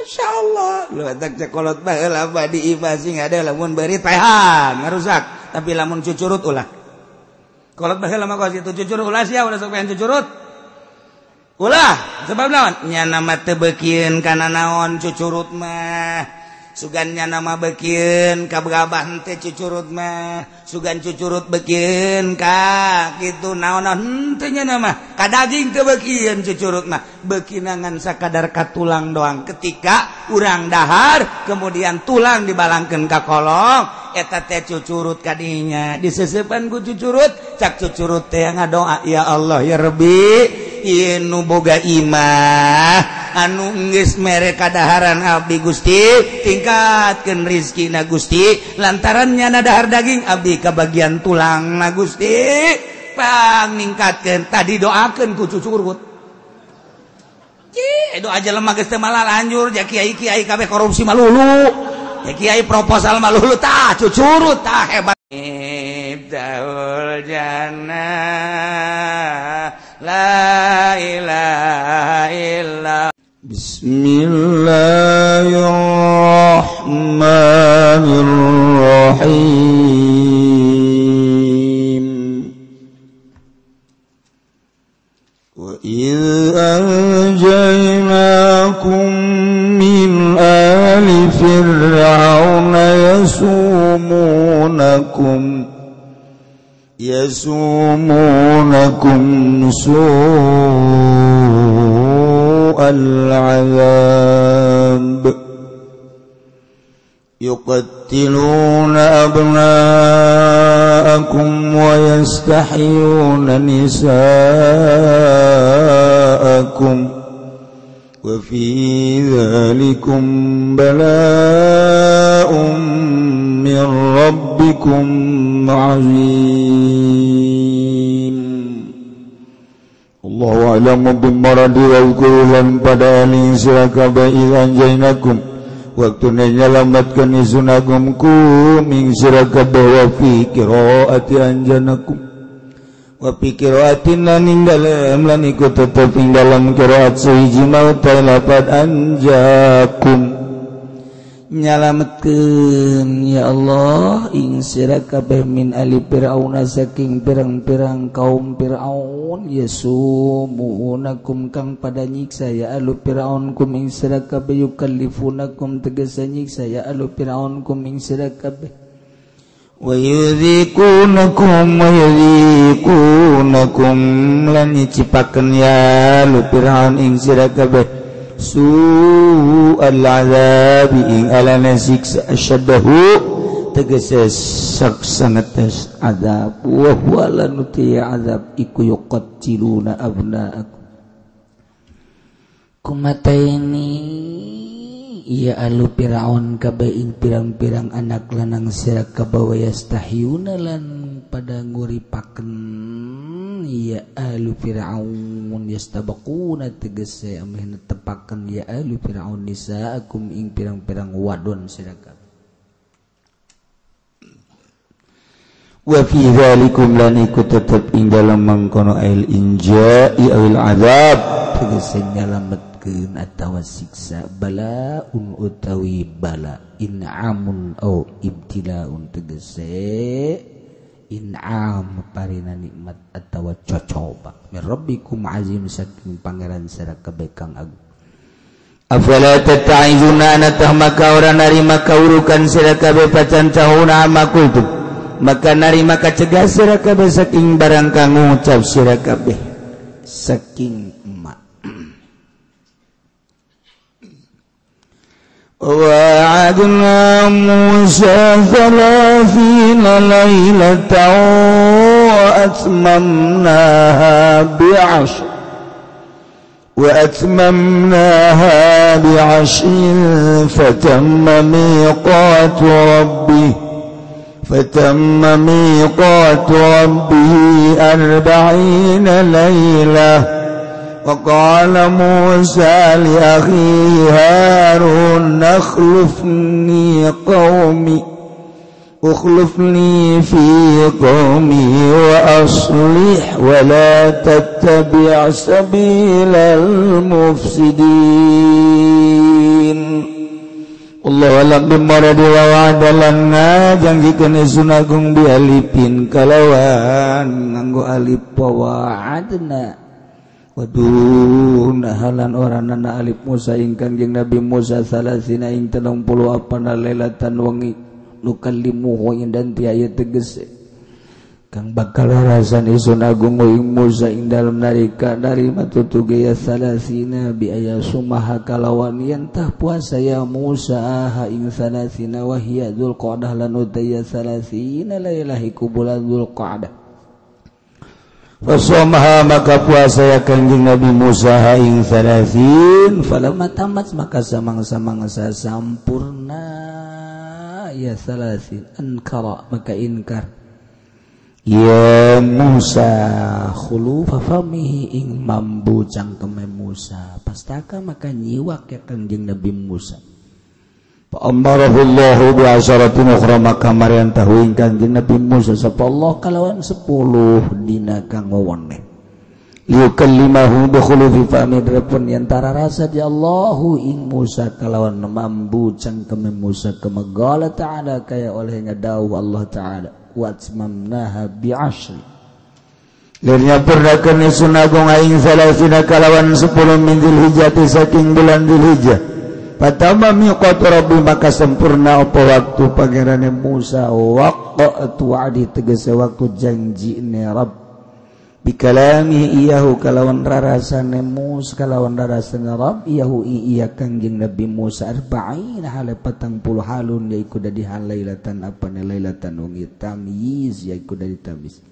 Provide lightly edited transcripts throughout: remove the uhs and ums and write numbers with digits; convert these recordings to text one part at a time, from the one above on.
Masya Allah lu tak cekolot baheula di imah sing ada lamun beurit paehan ngarusak tapi lamun cucurut ulah kolot baheula mah kos itu cucurut ulah sia ulah sok pengen cucurut ulah sebab naon nya nama teu beukieun kana naon cucurut mah sugan nya nama beukieun ka gabah teh cucurut mah sugan cucurut beukieun ka kitu naon-naon henteu nya nama ka daging teu beukieun cucurut mah beukinangan sakadar ka tulang doang ketika urang dahar kemudian tulang dibalangkeun ka kolong eta teh cucurut kadinya diseseupan ku cucurut cak cucurut teh ngadoa ya Allah ya Rabbi ieu nu boga imah anu geus mere kadaharan abdi Gusti tingkatkeun rizkina Gusti lantaran nyana dahar daging abdi kabagian tulang na Gusti pang ningkatkeun tadi doakeun ku cucurut cih doa jelema geus teu malalanjur ja kiai-kiai kabeh korupsi malulu ja kiai proposal malulu tah cucurut tah hebat Ibdaul jannah la ilaha illa Bismillahirrahmanirrahim. Wa idh anjaynakum min ali fir'auna yasumunakum su'al 'adzab yuqattiluna abna'akum wa yastahyuna nisa'akum wa fi dzalikum bala'un min rabbikum 'azim. Allahu a'lamu bimaradi wa kulan pada ali siraka ba'il anjainakum waktu nyelamatkan isunakum ku min siraka wa fi qiraati anjanakum wa fi qiraatin lan ing dalem lan iku tetep ing dalam qiraat sahiji maut lapat anjakum nyalametkeun ya Allah ing sira kabeh min ali fir'auna saking pirang-pirang kaum fir'aun yasumunakum kang pada nyiksa ya alu fir'aun kum ing sira kabeh yukallifunakum tegese nyiksa ya alu fir'aun kum ing sira kabeh wa yudhikunakum wa yudhikunakum lan nyicipakeun ya alu fir'aun ing sira kabeh su'al azabi ing alana siksa asyadahu tegese sangat azab wa huwa lan azab iku yuqatiluna abna'akum kumataini ya alu fir'aun kabeh ing pirang-pirang anak lanang sira kabawa yastahyuna lan pada nguripakeun ya alu fir'aun yastabaquna tegese ameh netepakeun ya alu fir'aun nisaakum ing pirang-pirang wadon sira kabeh wa fi dzalikum lan iku tetep ing dalem mangkono ail inja'i awil azab tegese nyalametkeun atawa siksa balaun utawi bala in'amun au ibtilaun tegese in'am parina nikmat atawa cocoba min rabbikum azim saking pangeran sira kabeh kang agung afala tata'izuna anatah maka ora narima kaurukan sira kabeh pacan tahuna makultum maka narima kacegah sira kabeh saking barang kang ngucap sira kabeh saking emak وعدنا موسى 30 ليلة وأتممناها بعشر فتم ميقات ربه 40 ليلة وقال موسى لأخيه هارون اخلفني في قومي وأصلح ولا تتبع سبيل المفسدين. alam bimaradi wa wa'adalan ngajanjikeun Ingsun Agung bi alifin kalawan nganggo alif wa wa'adna waduh nahalan oranana alif Musa ingkang jeung Nabi Musa salasina ing 30 apana lailatan wengi nukallimuhu dan tiaya tegese kang bakal rasan Ingsun Agung ing Musa ing dalem nalika narima tutuge ya salasina bi aya sumaha kalawan yen tah puasa ya Musa ha ing salasina wa hiya Dzulqa'dah lan utaya salasina lailah iku bulan Dzulqa'dah. Fasomaha maka puasa ya Kanjeng Nabi Musa ha ing salasin falamma tamat maka samang-samangsa sampurna ya salasin ankara maka inkar ya Musa khulufa famihi ing mambu cangkeme Musa pastaka maka nyiwak ya Kanjeng Nabi Musa. Fa amarahu Allahu bi asyaratin ukhra maka marian tahu ing Kanjeng Nabi Musa sapa Allah kalawan 10 dina kang wewene liukallimahu bi khulufi fami drepun yen tararasa di Allahu ing Musa kalawan mambu cangkeme Musa kemegala ta'ala kaya oleh ngadawuh Allah ta'ala watmamnaha bi'ashri lirnya purnakeun Ingsun Agung aing salasina kalawan 10 min Dzulhijjah saking bulan Dzulhijjah patama miqatu rabbi maka sempurna apa waktu pangerane Musa waqtu wa'di tegese waktu janjine Rabb bikalami iyahu kalawan rarasane Musa kalawan rarasane Rabb iyahu iya Kangjeng Nabi Musa arba'in hale 40 halun yaiku dadi halailatan apa lailatan wengi tamyiz yaiku dadi tamyiz.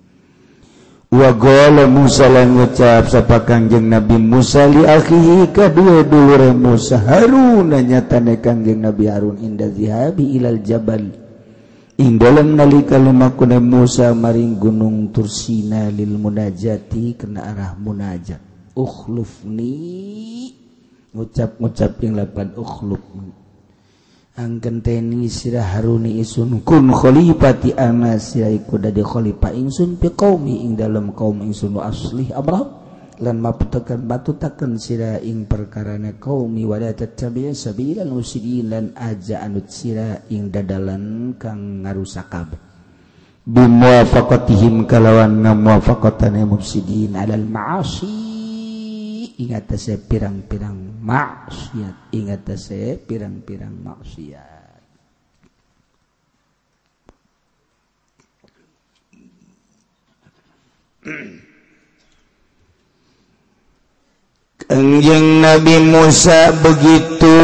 Wa qala Musa lan ngucap sapa Kangjeng Nabi Musa li akhihi kadua dulure Musa Harun nyatane Kangjeng Nabi Harun inda zihabi ilal jabal ing dalem nalika lumakune Musa maring gunung Tursina lil munajati kena arah munajat ukhlufni ngucap-ngucap ing lapan ukhlufni angkenteni sira Haruni isun kun khalifati ana sira iku dadi khalifah ingsun fi qaumi ing dalem kaum ingsun wa aslih amrahum lan maputakan batutaken sira ing perkarane kaumi wala tattabi' sabilal mufsidin lan aja anut sira ing dadalan kang ngarusak kabeh bimuwafaqatihim kalawan ngamuwafaqatane mufsidin alal ma'asi ing atase pirang-pirang maksiat ing atase pirang-pirang maksiat. Kangjeng Nabi Musa begitu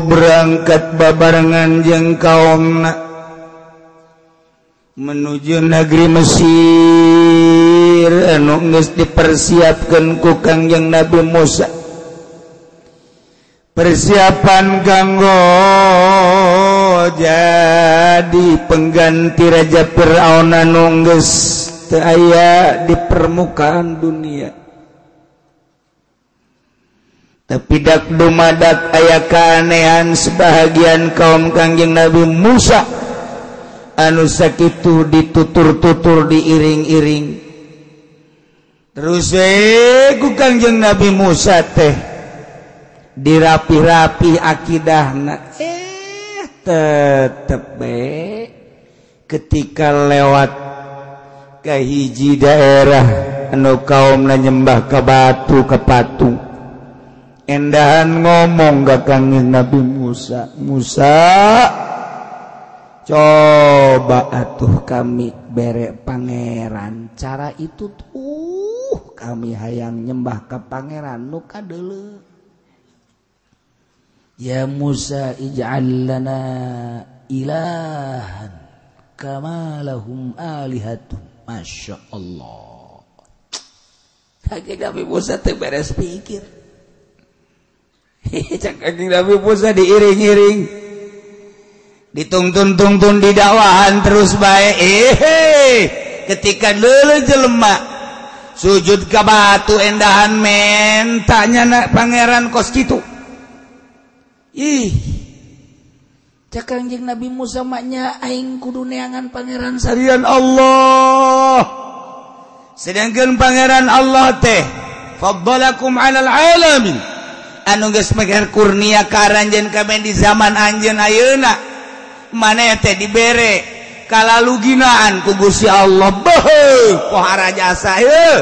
berangkat babarengan jeung kaumna menuju negeri Mesir anu geus dipersiapkeun ku Kangjeng Nabi Musa. Persiapan kanggo jadi pengganti Raja Fir'aun anu geus teu aya di permukaan dunia. Tapi dak dumadak aya keanehan sebahagian kaum Kangjeng Nabi Musa anu sakitu ditutur-tutur diiring-iring terus ku Kangjeng Nabi Musa teh dirapi-rapi akidahna tetep be ketika lewat ke hiji daerah anu kaumna nyembah ke batu ke patung endahan ngomong gak Kangjeng Nabi Musa, Musa coba atuh kami bere pangeran cara itu tuh kami hayang nyembah ke pangeran nu kadeuleu. Ya Musa ij'al lana ilahan kama lahum alihatun. Masya Allah. Kangjeng Nabi Musa teu beres pikir. Kangjeng Nabi Musa diiring-iring ditungtun-tungtun di dakwahan terus bae. Ketika leuleuh jelema sujud ka batu endahan mentanya na pangeran kos kitu. Ih, cak Kangjeng Nabi Musa maknya aing kudu neangan pangeran sarian Allah. Sedangkan pangeran Allah teh faddalakum 'alal 'alamin. anu geus mere kurnia ka aranjeun kabeh di zaman anjeun ayeuna maneh teh dibere kalaluginaan ku Gusti Allah beuh pohara jasa heuh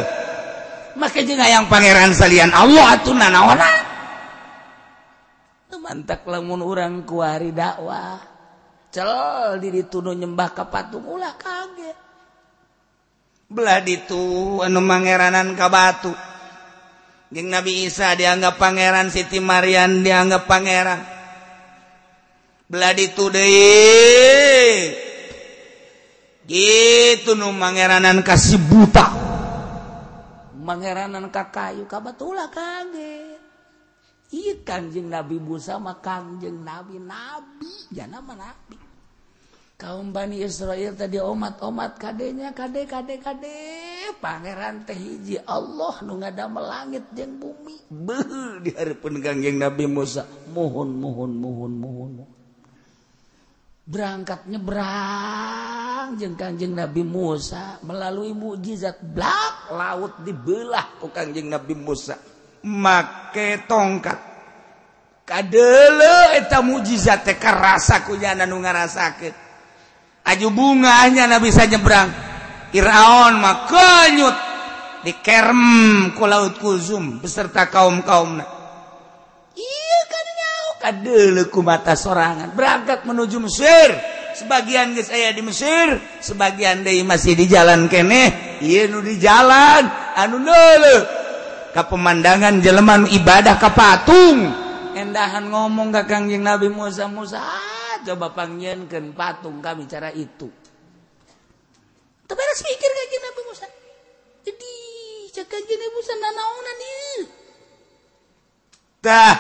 make jeung hayang pangeran salian Allah atuh nanaonan teu mantak lamun urang kuari dakwah cel di ditu nu nyembah ka patung ulah kaget belah ditu anu mangeranan ka batu jeung Nabi Isa dianggap pangeran, Siti Maryam dianggap pangeran belah ditu deui gitu nu mangeranan ka si buta mangeranan ka kayu ka batu ulah kaget. Ieu Kangjeng Nabi Musa mah Kangjeng Nabi nabi jana mah nabi. Kaum Bani Israel tadi omat-omat kadenya kade kade kade pangeran teh hiji Allah nu ngadamel langit jeung bumi. Beuh di hareupeun Kangjeng Nabi Musa mohon mohon mohon mohon. Berangkat nyebrang jeung Kangjeng Nabi Musa melalui mukjizat blak laut dibelah ku Kangjeng Nabi Musa make tongkat. Kadeuleu eta mukjizat teh karasa ku nyana nu ngarasakeun. Aju bunganya na bisa nyebrang. Firaun mah kenyut dikerem ku laut Kulzum beserta kaum-kaumna. Ieu kan nyaho kadeuleu ku mata sorangan berangkat menuju Mesir. Sebagian geus aya di Mesir, sebagian deui masih di jalan keneh. Ieu nu di jalan anu neuleuh ka pemandangan jelema nu ibadah ka patung. Endahan ngomong ka Kangjeng Nabi Musa, Musa coba pangnyieunkeun patung kami cara itu. Teu beres mikir Kangjeng Nabi Musa. Jadi cek Kangjeng Nabi Musa nanaonan ieu. Tah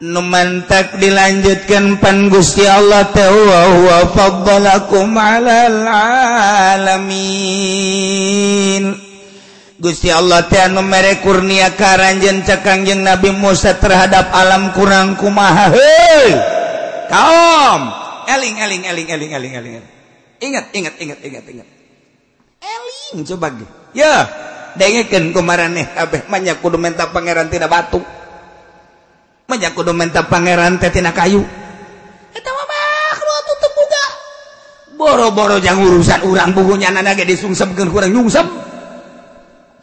nu mantak dilanjutkan pan Gusti Allah teh wa huwa faddalakum 'alal alamin. Gusti Allah teh anu mere kurnia ka aranjeun cek Kangjeng Nabi Musa terhadap alam kurang kumaha heuy. Kaum eling eling eling eling eling eling. Ingat ingat ingat ingat ingat. Eling coba ge. Ya, dengekeun ku maraneh kabeh manya kudu menta pangeran tina batu. Manya kudu menta pangeran teh tina kayu. Eta mah makhluk atuh teu boga. Boro-boro jang urusan urang bugunyanana ge disungsepkeun kurang nyungsep.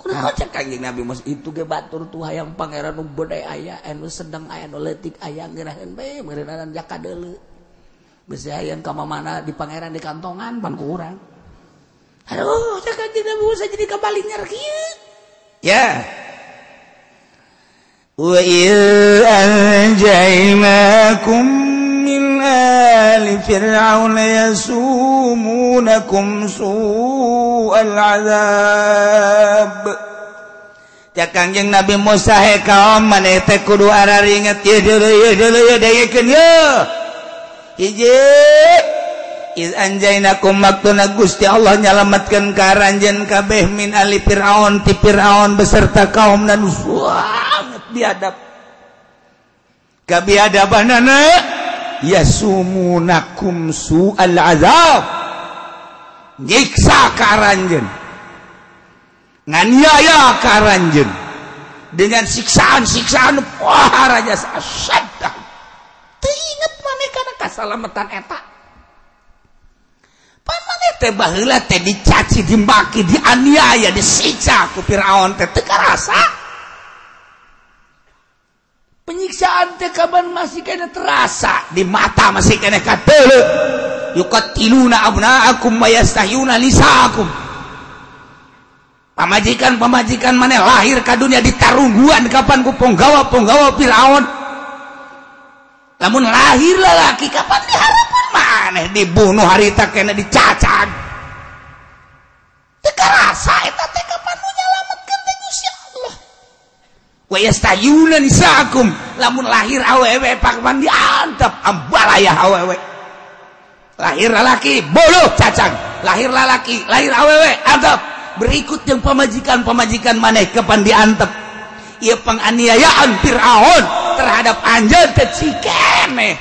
Kunaon cek Kangjeng Nabi Musa itu ge batur tuh hayang pangeran nu gede aya, anu sedeng aya, anu leutik aya ngeunaheun bae meureunana jakadeuleu. Bisi hayang ka mamana di pangeran di kantongan pan ku urang. Aduh, cek Kangjeng Nabi Musa jadi kabalinger kieu. Ya. Wa iz anjaynakum min ali fir'auna yasumunakum su'al azab. Cak Kangjeng Nabi Musa he kaum maneh teh kudu araringet ieu deuleu ieu deuleu ieu dengekeun ieu. Hiji iz anjaynakum maktuna Gusti Allah nyalametkeun ka aranjeun kabeh min ali Fir'aun ti Fir'aun beserta kaumna nu sangat biadab. Kabiadabanana yasumunakum su'al azab. Nyiksa ka aranjeun, nganiaya ka aranjeun dengan siksaan-siksaan wah raja asyaddah. Teu inget maneh kana kasalamatan eta. Pan maneh teh baheula teh dicaci, dimaki, dianiaya, disiksa ku Firaun teh teu karasa. Penyiksaan teh kapan masih kena terasa di mata masih kena kadeuleu. Yuqatiluna abna'akum wa yastahyuna nisa'akum. Pamajikan-pamajikan maneh lahir ka dunia ditarungguan kapan ku ponggawa-ponggawa Firaun. Lamun lahir lalaki kapan diharapun maneh dibunuh harita kena dicacag. Teu karasa eta teh kapan nu nyalametkeun teh Gusti Allah. Wa yastayuna nisaakum, lamun lahir awewe pakman diantep ambalayah awewe. Lahir lalaki boluh cacang, lahir lalaki lahir awewe antep. Berikut yang pamajikan-pamajikan maneh kapan diantep. Ieu penganiayaan Firaun terhadap anjeun teh cikeneh.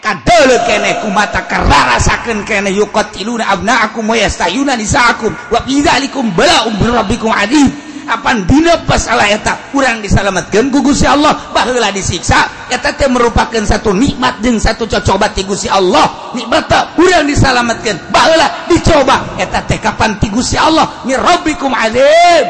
Kadeuleu keneh kumata kararasakeun keneh yuqatiluna abna'akum wa yastayuna nisa'akum wa fi dzalikum bala'un min rabbikum adzim. Apan dina masalah eta urang disalametkeun ku Gusti Allah, baheula disiksa eta teh merupakan satu nikmat jeung satu cocoba ti Gusti Allah. Nikmat urang disalametkeun, baheula dicoba eta teh kapan ti Gusti Allah, mi rabbikum azim.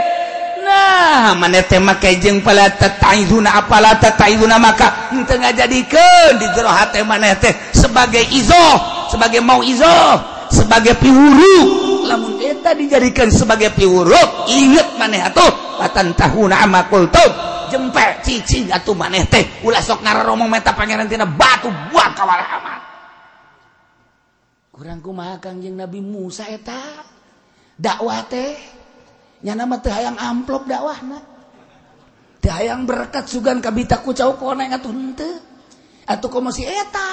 Nah, maneh teh make jeung fala tataizuna apala tataizuna, maka henteu ngajadikeun di jero hate maneh teh sebagai izoh, sebagai mau izoh, sebagai piwuru. Lamun eta dijadikan sebagai piwuru, inget maneh atuh patan tahuna ama qultum, jempe cicing atuh maneh teh ulah sok ngaromong meta pangeran tina batu buat kawalah amat. Kurang kumaha Kangjeng Nabi Musa eta dakwah teh nyana mah teu hayang amplop dakwahna, teu hayang berkat sugan kabita ku cau koneng atuh henteu atuh komo si eta.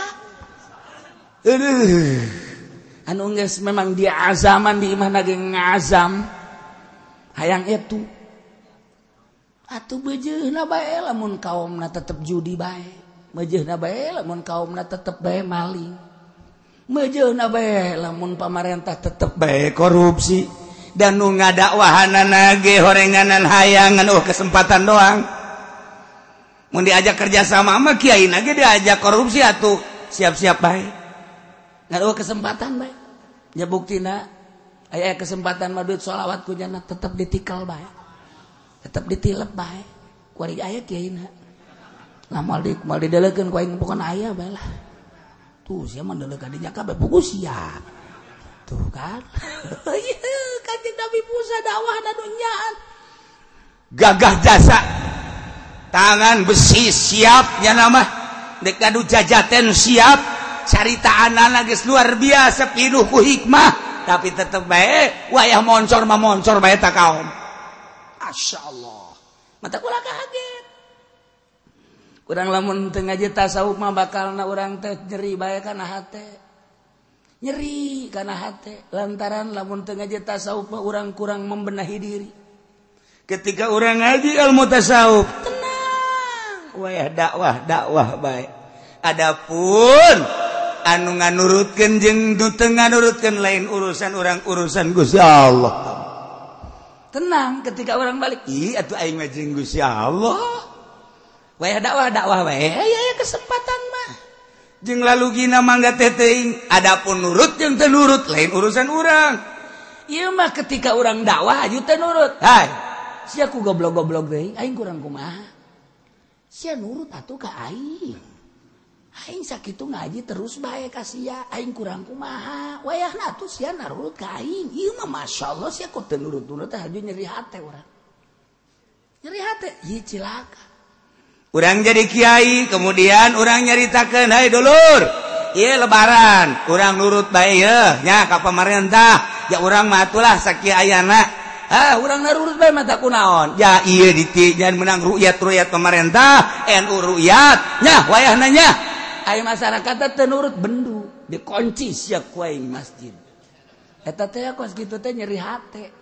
Aduh, anu geus memang dia azaman di imahna ge ngazam hayang itu atuh beujeuna bae lamun kaumna tetep judi bae, beujeuna bae lamun kaumna tetep bae maling, beujeuna bae lamun pamarentah tetep bae korupsi. Dan nu ngadakwahanana ge horenganan hayangan kesempatan doang. Mun diajak kerja sama mah kiai na ge diajak korupsi atuh siap-siap bae. Ngaduh kesempatan bae. Nya buktina aya kesempatan mah duit sholawat ku jana tetep ditikal bae. Tetep ditilep bae. Kuari aya kiai na. Lah moal di moal didelekeun ku aing pokona aya bae lah. Tuh sia mah deleuk ka dinya kabeh pugu sia. Tuh kan. Kanjeng Nabi Musa dakwah dunyaan. Gagah jasa. Tangan besi siap nya nama. Dek ngadu jajaten siap. Caritaanana geus luar biasa pinuh ku hikmah, tapi tetep bae wayah moncor mah moncor bae ta kaum. Masyaallah. Mata kula kaget. Urang lamun teu ngaji tasawuf mah bakalna urang teh nyeri bae kana hate. Nyeri kana hate lantaran lamun teu ngaji tasawuf mah urang kurang membenahi diri. Ketika urang ngaji ilmu tasawuf tenang, wayah dakwah dakwah bae. Adapun anu nganurutkeun jeung nu teu nganurutkeun lain urusan urang, urusan Gusti Allah. Tenang ketika orang balik, ih atuh aing mah jeung Gusti Allah. Wayah dakwah dakwah bae, aya kesempatan mah. Jeung lalugina mangga teh teuing, adapun nurut jeung teu nurut lain urusan urang. Ieu mah ketika urang dakwah aju teu nurut. Hai, sia ku goblok-goblok teuing, aing kurang kumaha. Sia nurut atuh ka aing. Aing sakitu ngaji terus bae ka sia, aing kurang kumaha. Wayahna atuh sia nurut ka aing. Ieu mah masyaallah sia ku teu nurut-nurut teh aju nyeri hate urang. Nyeri hate, ieu cilaka. Urang jadi kiai, kemudian urang nyaritakeun, "Hai dulur, ieu lebaran, urang nurut bae yeuh nya ka pamarentah." Ya urang mah atulah sakieu ayana. Ah, urang nurut bae mah tah kunaon. Ya ieu diti jangan menang rukyat-rukyat pemerintah, NU rukyat. Nya wayahna nya. Aya masyarakat teh nurut bendu, dikunci sia ku aing masjid. Eta teh kos kitu teh nyeri hate.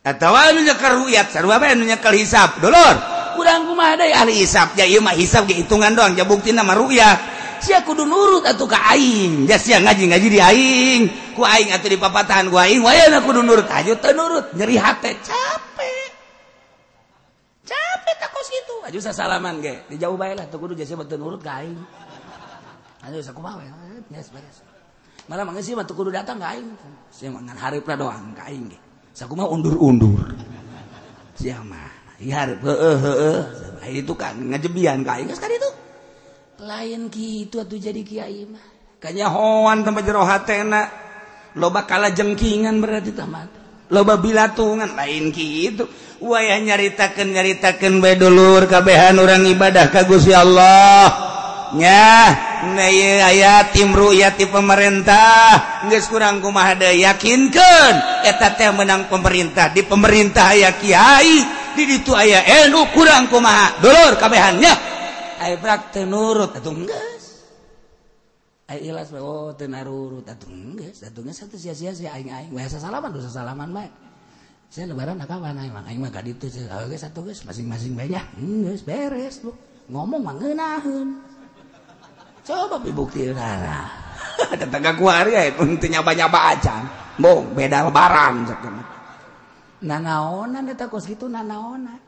Atawa anu nyekel rukyat, sarua bae anu nyekel hisab, dulur. Kurang kumaha deui ahli hisab, ya ieu mah hisab ge hitungan doang, ja buktina mah rukyat. Sia kudu nurut atuh ka aing, ja sia ngaji-ngaji di aing, ku aing atuh dipapatahan ku aing, wayahna kudu nurut, aju teu nurut, nyeri hate, capek. Capek tak kos kitu, aju sasalaman ge, di jauh bae lah teu kudu ja sia teu nurut ka aing. Aju sakumaha we, geus beres. Malah mah geus mah teu kudu datang ka aing. Sia mah ngan hareupna doang ka aing ge. Sakumaha undur-undur. Sia mah iya, heeh heeh. Itu kan ngajebian ka aing geus ka ditu. Lain kitu atuh jadi kiai mah. Kanyahoan tempat jero hatena. Loba kalajengkingan berarti tah mah. Loba bilatungan lain kitu. Wayah nyaritakeun bae dulur kabehan urang ibadah ka Gusti Allah. Nya, na ieu aya tim ru'yat ti pemerintah. Geus kurang kumaha deui yakinkeun eta teh menang pemerintah. Di pemerintah aya kiai, di ditu aya NU kurang kumaha dulur kabehannya. Aya prak teu nurut atuh geus. Aya ikhlas bae oh teu narurut atuh geus, atuh geus atuh sia-sia sia aing-aing. We sasalaman dosa salaman bae. Saya lebaran kapan aing mah aing mah ka ditu geus atuh geus masing-masing bae nya. Geus beres bu. Ngomong mah ngeunaheun. Coba bukti rara. Tetangga ku hari ya teu nyaba-nyaba acan. Bong beda lebaran. Nanaonan eta kos kitu nanaonan.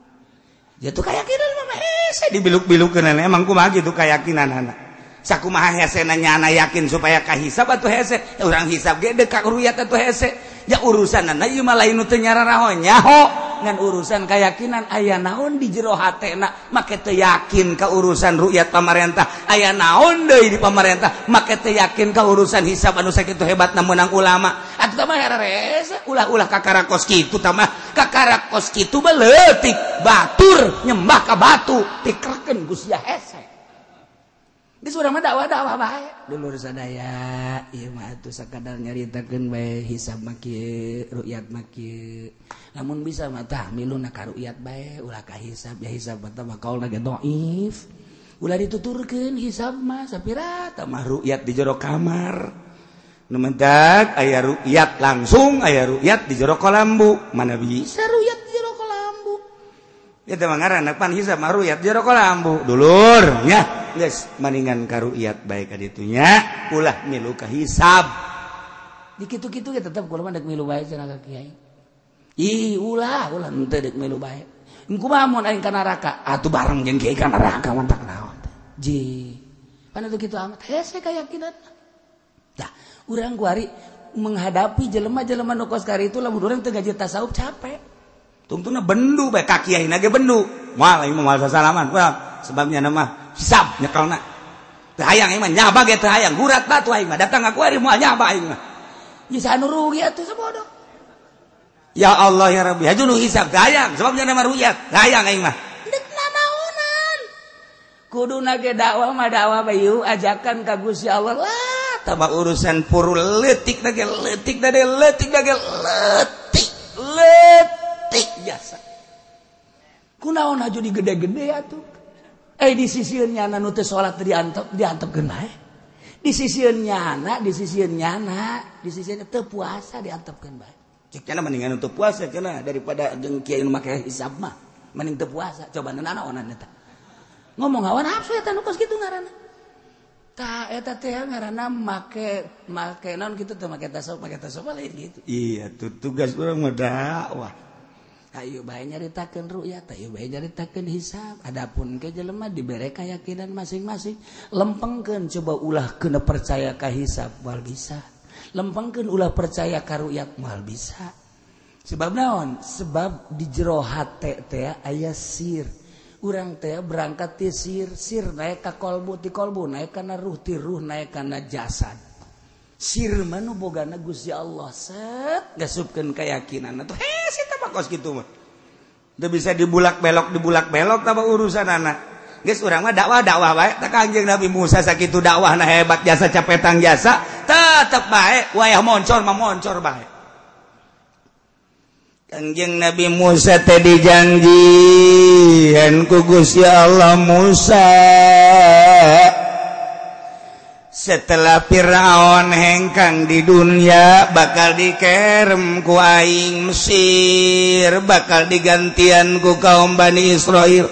Ya tuh keyakinan mah hese dibiluk-bilukeun emang kumaha kitu keyakinanana. Sakumaha hesena nyana yakin supaya kahisab atuh hese. Urang hisab ge deuk ka ruyat atuh hese. Ya urusanana ieu mah lain nu teu nyararaho nyaho. Ngan urusan keyakinan aya naon di jero hatena make teu yakin ka urusan rukyat pamarentah, aya naon deui di pamarentah make teu yakin ka urusan hisab anu sakitu hebatna meunang ulama. Atuh mah herese ulah-ulah kakara kos kitu tah mah kakara kos kitu mah leutik batur nyembah ka batu tikerkeun ku sia hese. Geus urang mah dakwah-dakwah bae dulur sadaya ieu mah atuh sakadar nyaritakeun bae hisab mah kieu rukyat mah kieu. Lamun bisa mah tah miluna ka rukyat bae ulah ka hisab ya hisab mah tah kaulna ge dhaif. Ulah dituturkeun hisab mah sapira tah mah rukyat di jero kamar. Nu mentak aya rukyat langsung aya rukyat di jero kolambu. Mana bisa rukyat di jero kolambu? Ya teh mah ngaranna pan hisab mah rukyat di jero kolambu. Dulur nya. Geus maningan ka rukyat bae ka ditunya ulah milu ka hisab. Di kitu-kitu ge tetep kula mah deuk milu bae cenah ka kiai. Ih ulah ulah henteu deuk milu bae. Kumaha mun aing ka neraka? Atuh bareng jeung kiai ka neraka mah tak naon teh. Ji. Pan atuh kitu amat hese kayakinan. Tah, urang kuari menghadapi jelema-jelema nu kos kari itu lamun urang teu ngaji tasawuf capek. Tungtungna bendu bae ka kiai na ge bendu. Moal aing mah moal sasalaman. Wah, sebabnya mah hisab nyekelna. Teu hayang aing mah nyaba ge teu hayang, gurat batu aing mah datang ka kuari moal nyaba aing mah. Geus anu rugi atuh sabodoh. Ya Allah ya Rabbi, haju nu hisab teu hayang, sebabnya nama ru'yat, teu hayang aing mah. Deuk nanaonan. Kuduna ge dakwah mah dakwah bae ajakan ka Gusti Allah lah, tambah urusan puru leutik na ge leutik na ge leutik na ge leutik, leutik jasa. Kunaon haju digede-gede atuh. Di sisieun nyana nu teu salat diantep diantepkeun bae. Di sisieun nyana, di sisieun nyana, di sisieun teu puasa diantepkeun bae. Cek cenah mendingan teu puasa cenah daripada jeung kiai nu make hisab mah. Mending teu puasa, coba nanaonan eta. Ngomong hawa nafsu eta nu kos kitu ngaranna. Tah eta teh ngaranna make make naon kitu teh make tasawuf lain gitu. Iya, tuh tugas urang mah dakwah. Ayo bae nyaritakeun ru'yat, ayo bae nyaritakeun hisab. Adapun ke jelema dibere keyakinan masing-masing. Lempengkeun coba ulah kena percaya ka hisab moal bisa. Lempengkeun ulah percaya ka ru'yat moal bisa. Sebab naon? Sebab di jero hate teh aya sir. Urang teh berangkat ti sir, sir naik ka kolbu, ti kolbu naik kana ruh, ti ruh naik kana jasad. Sir mah nu bogana Gusti Allah set ngasupkeun keyakinan atuh hese tah mah kos kitu mah. Teu bisa dibulak belok tah urusan anak. Geus urang mah dakwah bae tah Kangjeng Nabi Musa sakitu dakwahna hebat jasa capetang jasa tetep bae wayah moncor mah moncor bae. Kangjeng Nabi Musa teh dijanjian ku Gusti Allah Musa. Setelah Fir'aun hengkang di dunia bakal dikerem ku aing Mesir, bakal digantian ku kaum Bani Israil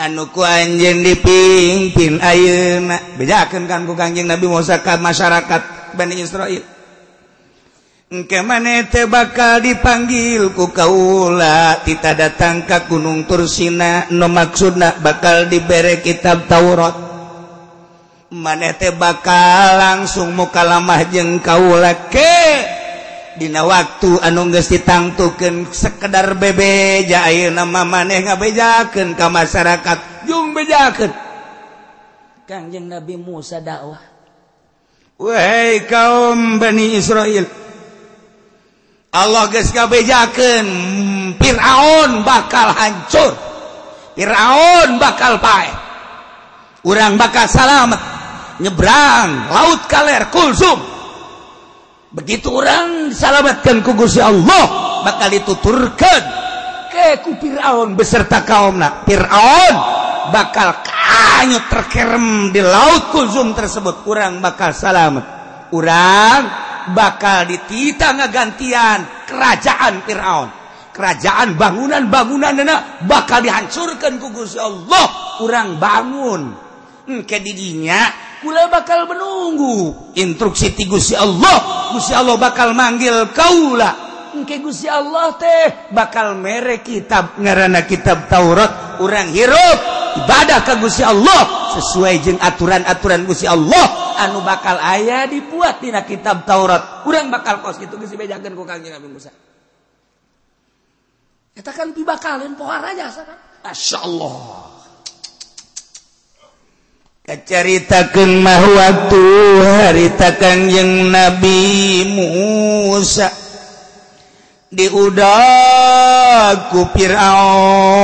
anu ku anjeun dipimpin ayeuna. Bejakeun kan ku Kangjeng Nabi Musa ka masyarakat Bani Israil. Engke maneh teh bakal dipanggil ku kaula tita datang ka Gunung Tursina nu maksudna bakal dibere kitab Taurat. Maneh teh bakal langsung mukalamah jeung kaula ke dina waktu anu geus ditangtukeun sekedar bebeja ayeuna mah maneh ngabejakeun ka masyarakat jung bejakeun. Kangjeng Nabi Musa dakwah, wahai kaum Bani Israil, Allah geus ngabejakeun Fir'aun bakal hancur, Fir'aun bakal paeh, urang bakal salamet nyebrang laut kaler Kulsum. Begitu orang diselamatkan ku Gusti Allah bakal dituturkeun ke ku Fir'aun beserta kaumna. Fir'aun bakal kanyut terkerem di laut Kulsum tersebut. Urang bakal selamat, urang bakal ditita ngagantian kerajaan Fir'aun, kerajaan bangunan-bangunanna bakal dihancurkan ku Gusti Allah. Urang bangun engke didinya kula bakal menunggu instruksi ti Gusti Allah. Gusti Allah bakal manggil kaula. Engke Gusti Allah teh bakal mere kitab ngaranna kitab Taurat. Urang hirup ibadah ka Gusti Allah sesuai jeung aturan-aturan Gusti Allah anu bakal aya dibuat dina kitab Taurat. Urang bakal kos kitu geus dibejakeun ku Kangjeng Nabi Musa. Eta kan pibakaleun pohara jasa kan. Masyaallah. Kacaritakeun mah waktu harita Kangjeng Nabi Musa diudag ku Fir'aun.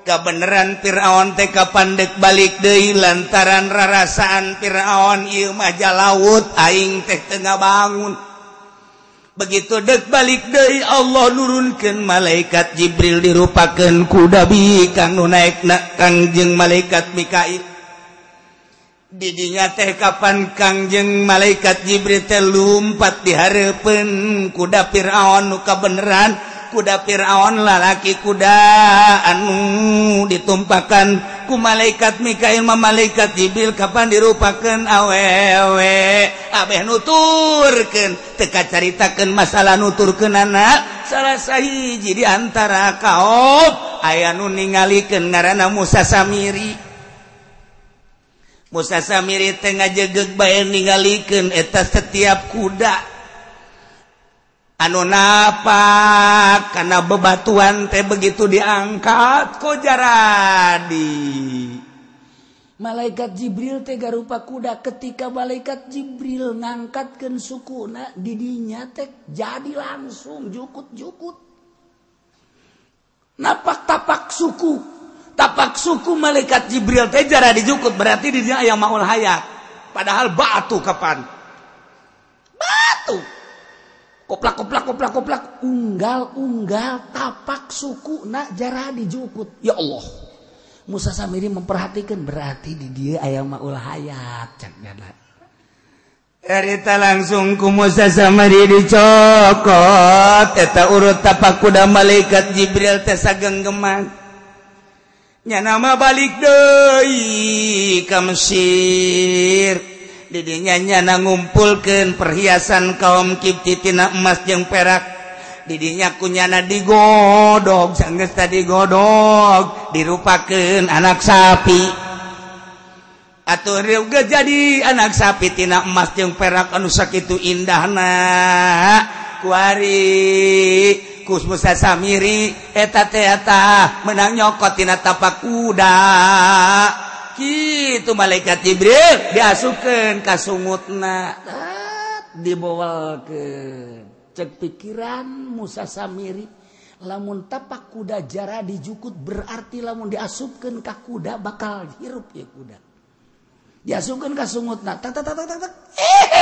Kabeneran Fir'aun teh kapandek balik deui lantaran rarasaan Fir'aun ieu mah jalaut aing teh teu ngabangun. Begitu dek balik deui Allah nurunkeun malaikat Jibril dirupakeun kuda bikang nu naekna Kangjeng malaikat Mikail. Didinya teh kapan Kangjeng malaikat Jibril teh lumpat di hareupeun kuda Fir'aun nu kabeneran kuda Fir'aun lalaki kuda anu ditumpakan ku malaikat Mikail ma malaikat Jibril kapan dirupakeun awewe abeh nuturkeun teu kacaritakeun masalah nuturkeunana salah sahiji di antara kaum aya nu ningalikeun ngaranna Musa Samiri. Musa Samiri teh ngajegeg bae ningalikeun eta setiap kuda anu napak kana bebatuan teh begitu diangkat ku jaradi. Malaikat Jibril teh garupa kuda, ketika malaikat Jibril ngangkatkeun sukuna didinya teh jadi langsung jukut-jukut. Napak tapak suku. Tapak suku malaikat Jibril teh jara dijukut, berarti didinya aya maul hayat. Padahal batu kapan? Batu. Koplak koplak koplak koplak unggal-unggal tapak suku nak jara dijukut. Ya Allah. Musa Samiri memperhatikan berarti di dia aya maul hayat cak nyana. Erita langsung ku Musa Samiri dicokot eta urut tapak kuda malaikat Jibril teh sagenggeman. Nyana mah balik deui ka Mesir. Didinya nyana ngumpulkeun perhiasan kaum Kipti tina emas jeung perak. Didinya ku nyana digodog, sanggeus tadi godog dirupakeun anak sapi. Atuh geus jadi anak sapi tina emas jeung perak anu sakitu indahna. Kuari kus Musa Samiri eta teh eta menang nyokot tina tapak kuda. Kitu malaikat Jibril diasupkeun ka sungutna, dibowelkeun. Cek pikiran Musa Samiri, lamun tapak kuda jara dijukut berarti lamun diasupkeun ka kuda bakal hirup ya kuda. Diasupkeun ka sungutna, tak tak tak tak tak,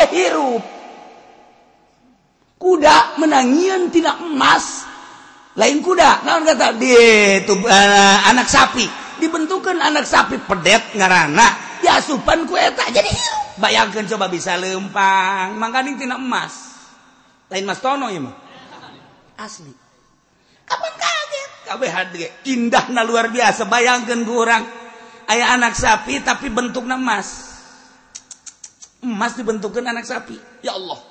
hirup. Kuda menangieun tina emas, lain kuda, naon kata di itu anak sapi. Dibentukan anak sapi pedet ngarana diasupan ku eta jadi hirup. Bayangkeun coba bisa lempang mangkaning tina emas, lain Mas Tono ieu mah asli. Kapan kaget kabeh ge indahna luar biasa. Bayangkeun ku urang aya anak sapi tapi bentukna emas, emas dibentukeun anak sapi. Ya Allah,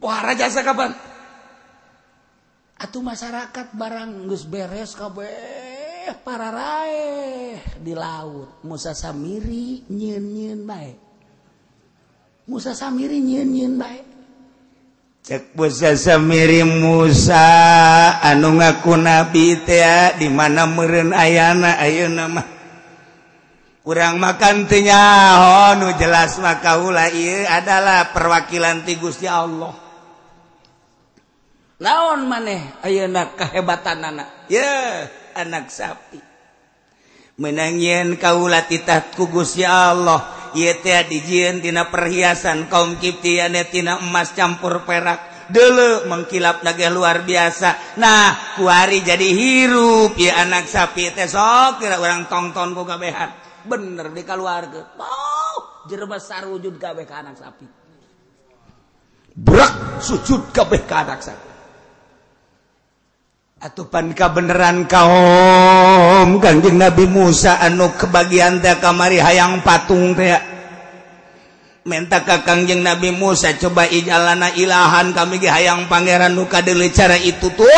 pohara jasa kapan atuh masyarakat barang geus beres kabeh para raeh di laut. Musa Samiri nyieun-nyieun bae. Musa Samiri nyieun-nyieun bae. Cek Musa Samiri, Musa anu ngaku nabi teh di mana meureun ayana ayeuna mah. Urang makan teu nyaho nu jelas mah kaula ieu adalah perwakilan ti Gusti Allah. Naon maneh ayeuna kehebatanana? Yeuh, anak sapi menangieun kaula titah ku Gusti Allah ieu teh dijieun tina perhiasan kaum Kipti ane tina emas campur perak deuleu mengkilap lagi luar biasa. Nah kuari jadi hirup ieu anak sapi teh sok kira urang tongton ku kabehan bener dikaluarkeun. Oh, jerba sarujud kabeh ka anak sapi, brak sujud kabeh ka anak sapi. Atupan kabeneran kaum Kangjeng Nabi Musa anu kebagian teh kamari hayang patung teh. Minta ka Kangjeng Nabi Musa coba ijalana ilahan kami ge hayang pangeran nu kadeuleu cara itu tuh.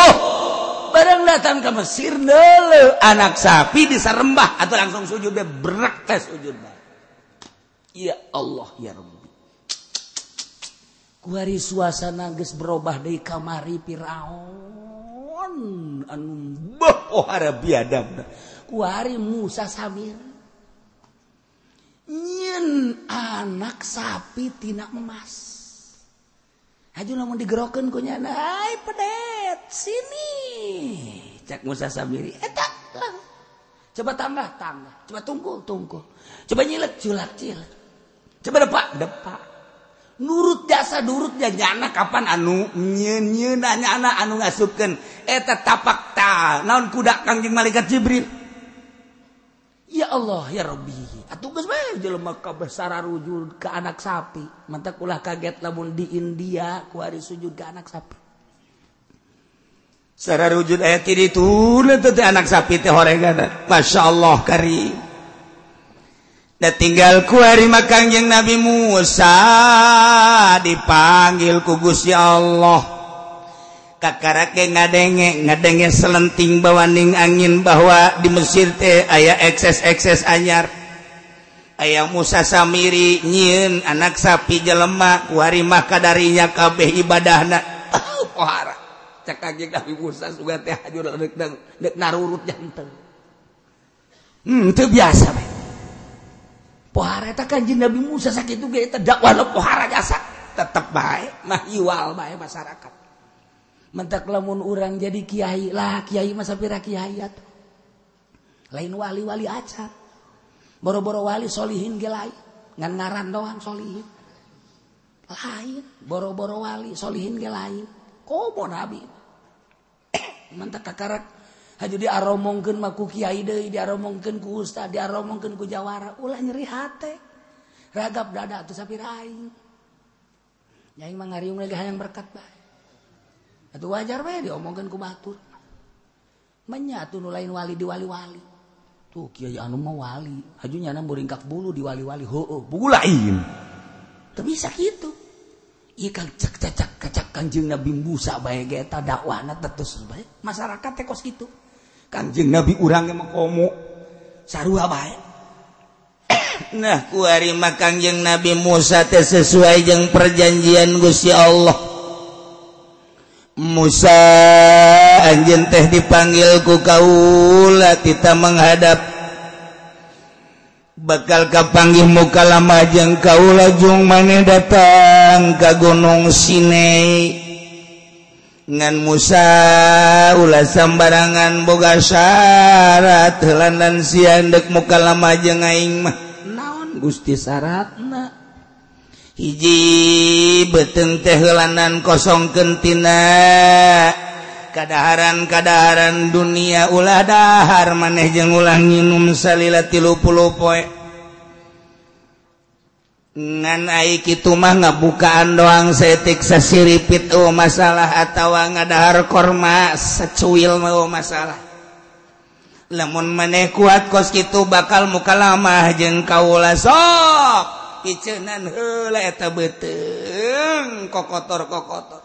Barang datang ke Mesir deuleu anak sapi disarembah atau langsung sujud be brek teh sujud bae. Ya Allah ya Rabbi. Kuari suasana geus berubah deui kamari Firaun anu pohara biadab. Kuari Musa Samir nyen anak sapi tina emas. Haju lamun digerokeun ku nyana, "Hai pedet, sini." Cak Musa Samiri, eta lah. Coba tambah, tambah. Coba tungkul, tungkul. Coba nyilek, culak, cilek. Coba depak, depak. Nurut jasa nurut nyana kapan anu nyeun nyana anu ngasupkeun eta tapak ta naon kuda Kangjeng malaikat Jibril. Ya Allah ya Rabbi. Atuh geus bae jelema kabeh sararujud ka anak sapi. Mantak ulah kaget lamun di India kuari sujud ka anak sapi. Sararujud aya ti ditu teh anak sapi teh horegan. Masyaallah karim. Da tinggal kuari mah Kangjeng Nabi Musa dipanggil ku Gusti Allah. Kakarake ngadenge selenting bawaning angin bahwa di Mesir teh aya ekses-ekses anyar. Aya Musa Samiri nyieun anak sapi jelema kuari mah kadarinya kabeh ibadahna. Pohara. Cak Kangjeng Nabi Musa sugan teh hajur deuk narurut janten. Teu biasa bae. Pohara eta Kangjeng Nabi Musa sakitu ge eta dakwahna pohara jasa. Tetep bae mah iwal bae masyarakat. Mentak lamun urang jadi kiai lah kiai mah sapira kiai atuh. Lain wali-wali acan. Boro-boro wali solihin ge lain. Ngan ngaran doang solihin. Lain boro-boro wali solihin ge lain. Komo nabi. Mentak kakarak haju diaromongkeun mah ku kiai deui, diaromongkeun ku ustad, diaromongkeun ku jawara, ulah nyeri hate. Ragap dada atuh sapira aing. Nyaing mah ngariung lagi hayang berkat bae. Atuh wajar bae diomongkeun ku batur. Menya atuh nu lain wali di wali-wali. Tuh kiai anu mah wali, haju nyana muringkak bulu di wali-wali. Heueuh, buku lain. Teu bisa kitu. Ieu kang cak cacak kacak Kangjeng Nabi Musa bae ge eta dakwahna tetus bae. Masyarakat teh kos kitu. Kangjeng Nabi urang ge mah komo sarua bae. Nah, kuari mah Kangjeng Nabi Musa teh sesuai jeung perjanjian Gusti Allah. Musa anjeun teh dipanggil ku kaula tita menghadap bakal kapanggih muka lama jeung kaula jung maneh datang ka Gunung Sinai ngan Musa ulah sambarangan boga syarat heulan sia deuk muka lama jeung aing mah naon Gusti syaratna hiji beuteung teh heulanan kosongkeun tina kadaharan-kadaharan dunia ulah dahar maneh jeung ulah nginum salila 30 poe ngan ai kitu mah ngabukaan doang saeutik sasiripit eueuh masalah atawa ngadahar korma secuil mah masalah lamun maneh kuat kos kitu bakal mukalamah jeung kaula sok piceunan heula eta beuteung kokotor-kokotor.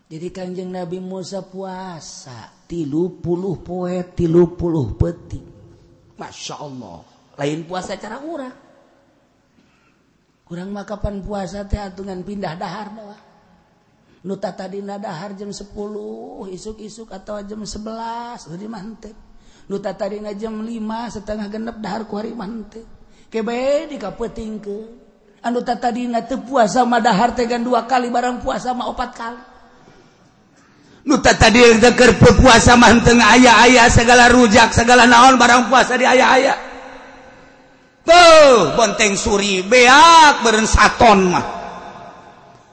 Jadi Kangjeng Nabi Musa puasa 30 poe 30 peuting. Masya Allah. Lain puasa cara urang. Urang mah kapan puasa teh atungan pindah dahar doang. Nu tadina dahar jam 10 isuk-isuk atau jam 11 jadi mah henteu. Nu tadina jam 5 setengah genep dahar ku hari mah henteu. Kebe dikapeutingkeun. Anu tadina teu puasa mah dahar teh gan 2 kali barang puasa mah 4 kali. Nu tadi keur puasa mah henteu aya-aya segala rujak segala naon barang puasa di aya-aya. Tuh bonteng suri beak beureun saton mah.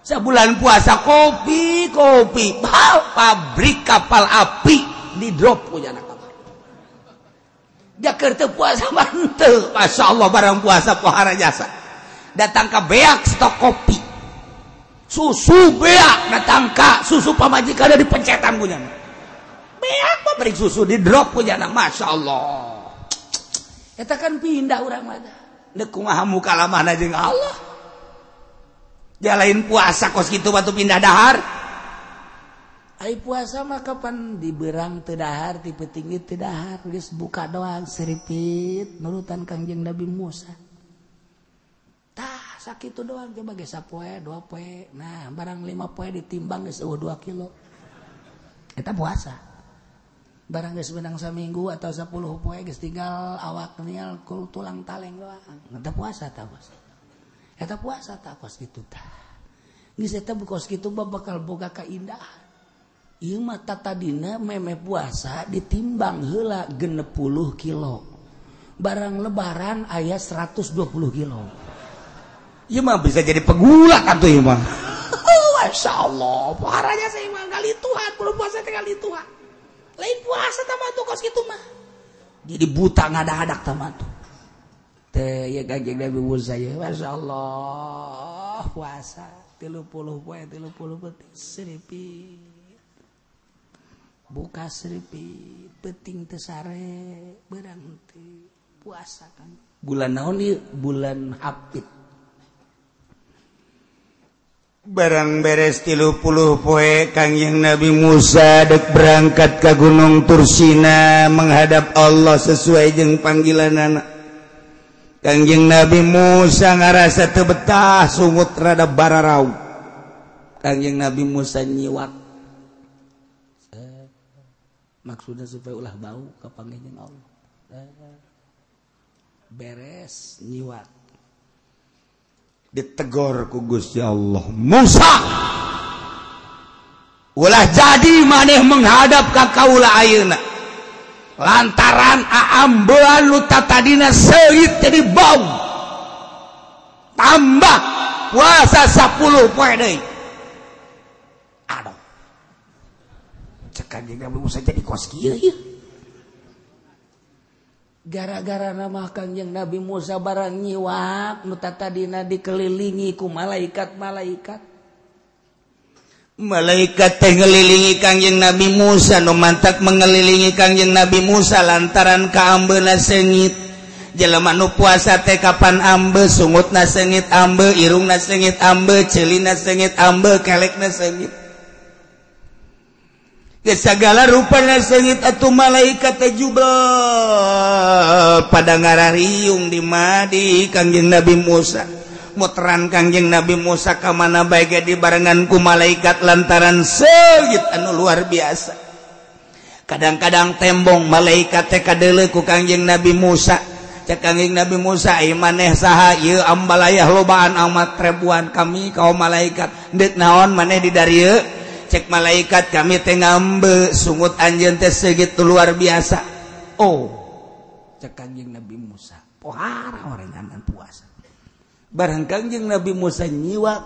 Sabulan puasa kopi kopi pabrik kapal api di drop punya anak kapal. Dia keur teu puasa mah henteu. Masyaallah barang puasa pohara jasa. Datang ka beak stok kopi. Susu beak datang ka susu pamajikan ada di pencetan punya. Beak pabrik susu di drop punya anak. Masya Allah. Eta kan pindah urang mah. Deuk kumaha mukalamahna jeung Allah. Jalain puasa kos kitu batu pindah dahar. Ai puasa mah kapan diberang teu dahar, ti peuting teu dahar, geus buka doang seripit nurutan Kangjeng Nabi Musa. Tah sakitu doang coba ge sapoe, dua poe. Nah, barang 5 poe ditimbang geus eueuh 2 kilo. Eta puasa. Barang geus menang saminggu atau 10 poe geus tinggal awak nial kul tulang taleng doang. Eta puasa tah bos. Eta puasa tah kos kitu tah. Geus eta kos kitu bakal boga kaindahan. Ieu mah tatadina meme puasa ditimbang heula 60 kilo. Barang lebaran aya 120 kilo. Ieu mah bisa jadi pegulak atuh ieu mah. Masya Allah, parahnya saya mah kali Tuhan, belum puasa teh kali Tuhan. Lain puasa tamatu kos kitu mah. Jadi buta ngadahadak tamatu. Teh ya Kangjeng Nabi Musa ya, Masya Allah, puasa 30 poe 30 peuting seripit. Buka seripit, peuting teu sare, beurang teu puasa kan. Bulan naon ieu? Bulan Hafid. Barang beres 30 poe Kangjeng Nabi Musa dek berangkat ke Gunung Tursina menghadap Allah sesuai jeung panggilanana. Kangjeng Nabi Musa ngarasa teu betah sungut rada bararau. Kangjeng Nabi Musa nyiwak. Maksudnya supaya ulah bau ka panggih jeung Allah. Beres nyiwak. Ditegor ku Gusti Allah, Musa ulah jadi maneh menghadap ka kaula ayeuna lantaran aambean nu tatadina seungit jadi bau tambah puasa 10 poe deui. Aduh, cek Kanjeng Nabi Musa jadi kos kieu ieu. Gara-gara nama Kangjeng Nabi Musa barang nyiwak nu tatadina dikelilingi ku malaikat-malaikat. Malaikat teh ngelilingi Kangjeng Nabi Musa nu mantak mengelilingi Kangjeng Nabi Musa lantaran kaambeuna seungit. Jelema nu puasa teh kapan ambe, sungutna seungit ambe, irungna seungit ambe, ceulina seungit ambe, kelekna seungit. Segala rupana seungit atuh malaikat teh jubel pada ngarariung di madi Kangjeng Nabi Musa. Muteran Kangjeng Nabi Musa ka mana bae ge dibarengan ku malaikat lantaran seungit anu luar biasa. Kadang-kadang tembong malaikat teh kadeuleu ku Kangjeng Nabi Musa. Cek Kangjeng Nabi Musa, "Ieu maneh saha? Ieu ambalayah lobaan amat ribuan kami kaum malaikat. Deuk naon maneh di darieu?" Cek malaikat, kami teh ngambe sungut anjeun teh segitu luar biasa. Oh, cek Kangjeng Nabi Musa, pohara orenganan puasa. Barang Kangjeng Nabi Musa nyiwak,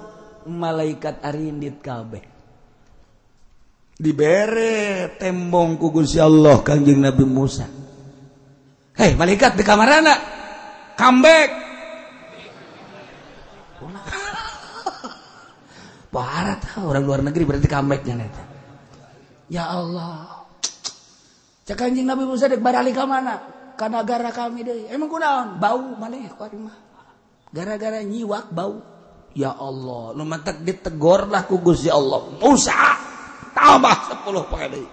malaikat arindit kabeh. Dibere tembong ku Gusti Allah Kangjeng Nabi Musa. Hei malaikat di kamarana, comeback. Parah orang luar negeri berarti comebacknya neta. Ya Allah. Cek Kanjeng Nabi Musa dek barali ka mana? Ka nagara kami deui. Emang kunaon? Bau maneh ku ari mah. Gara-gara nyiwak bau. Ya Allah, nu mantak ditegor lah ku Gusti Allah. Musa tambah 10 poe deui.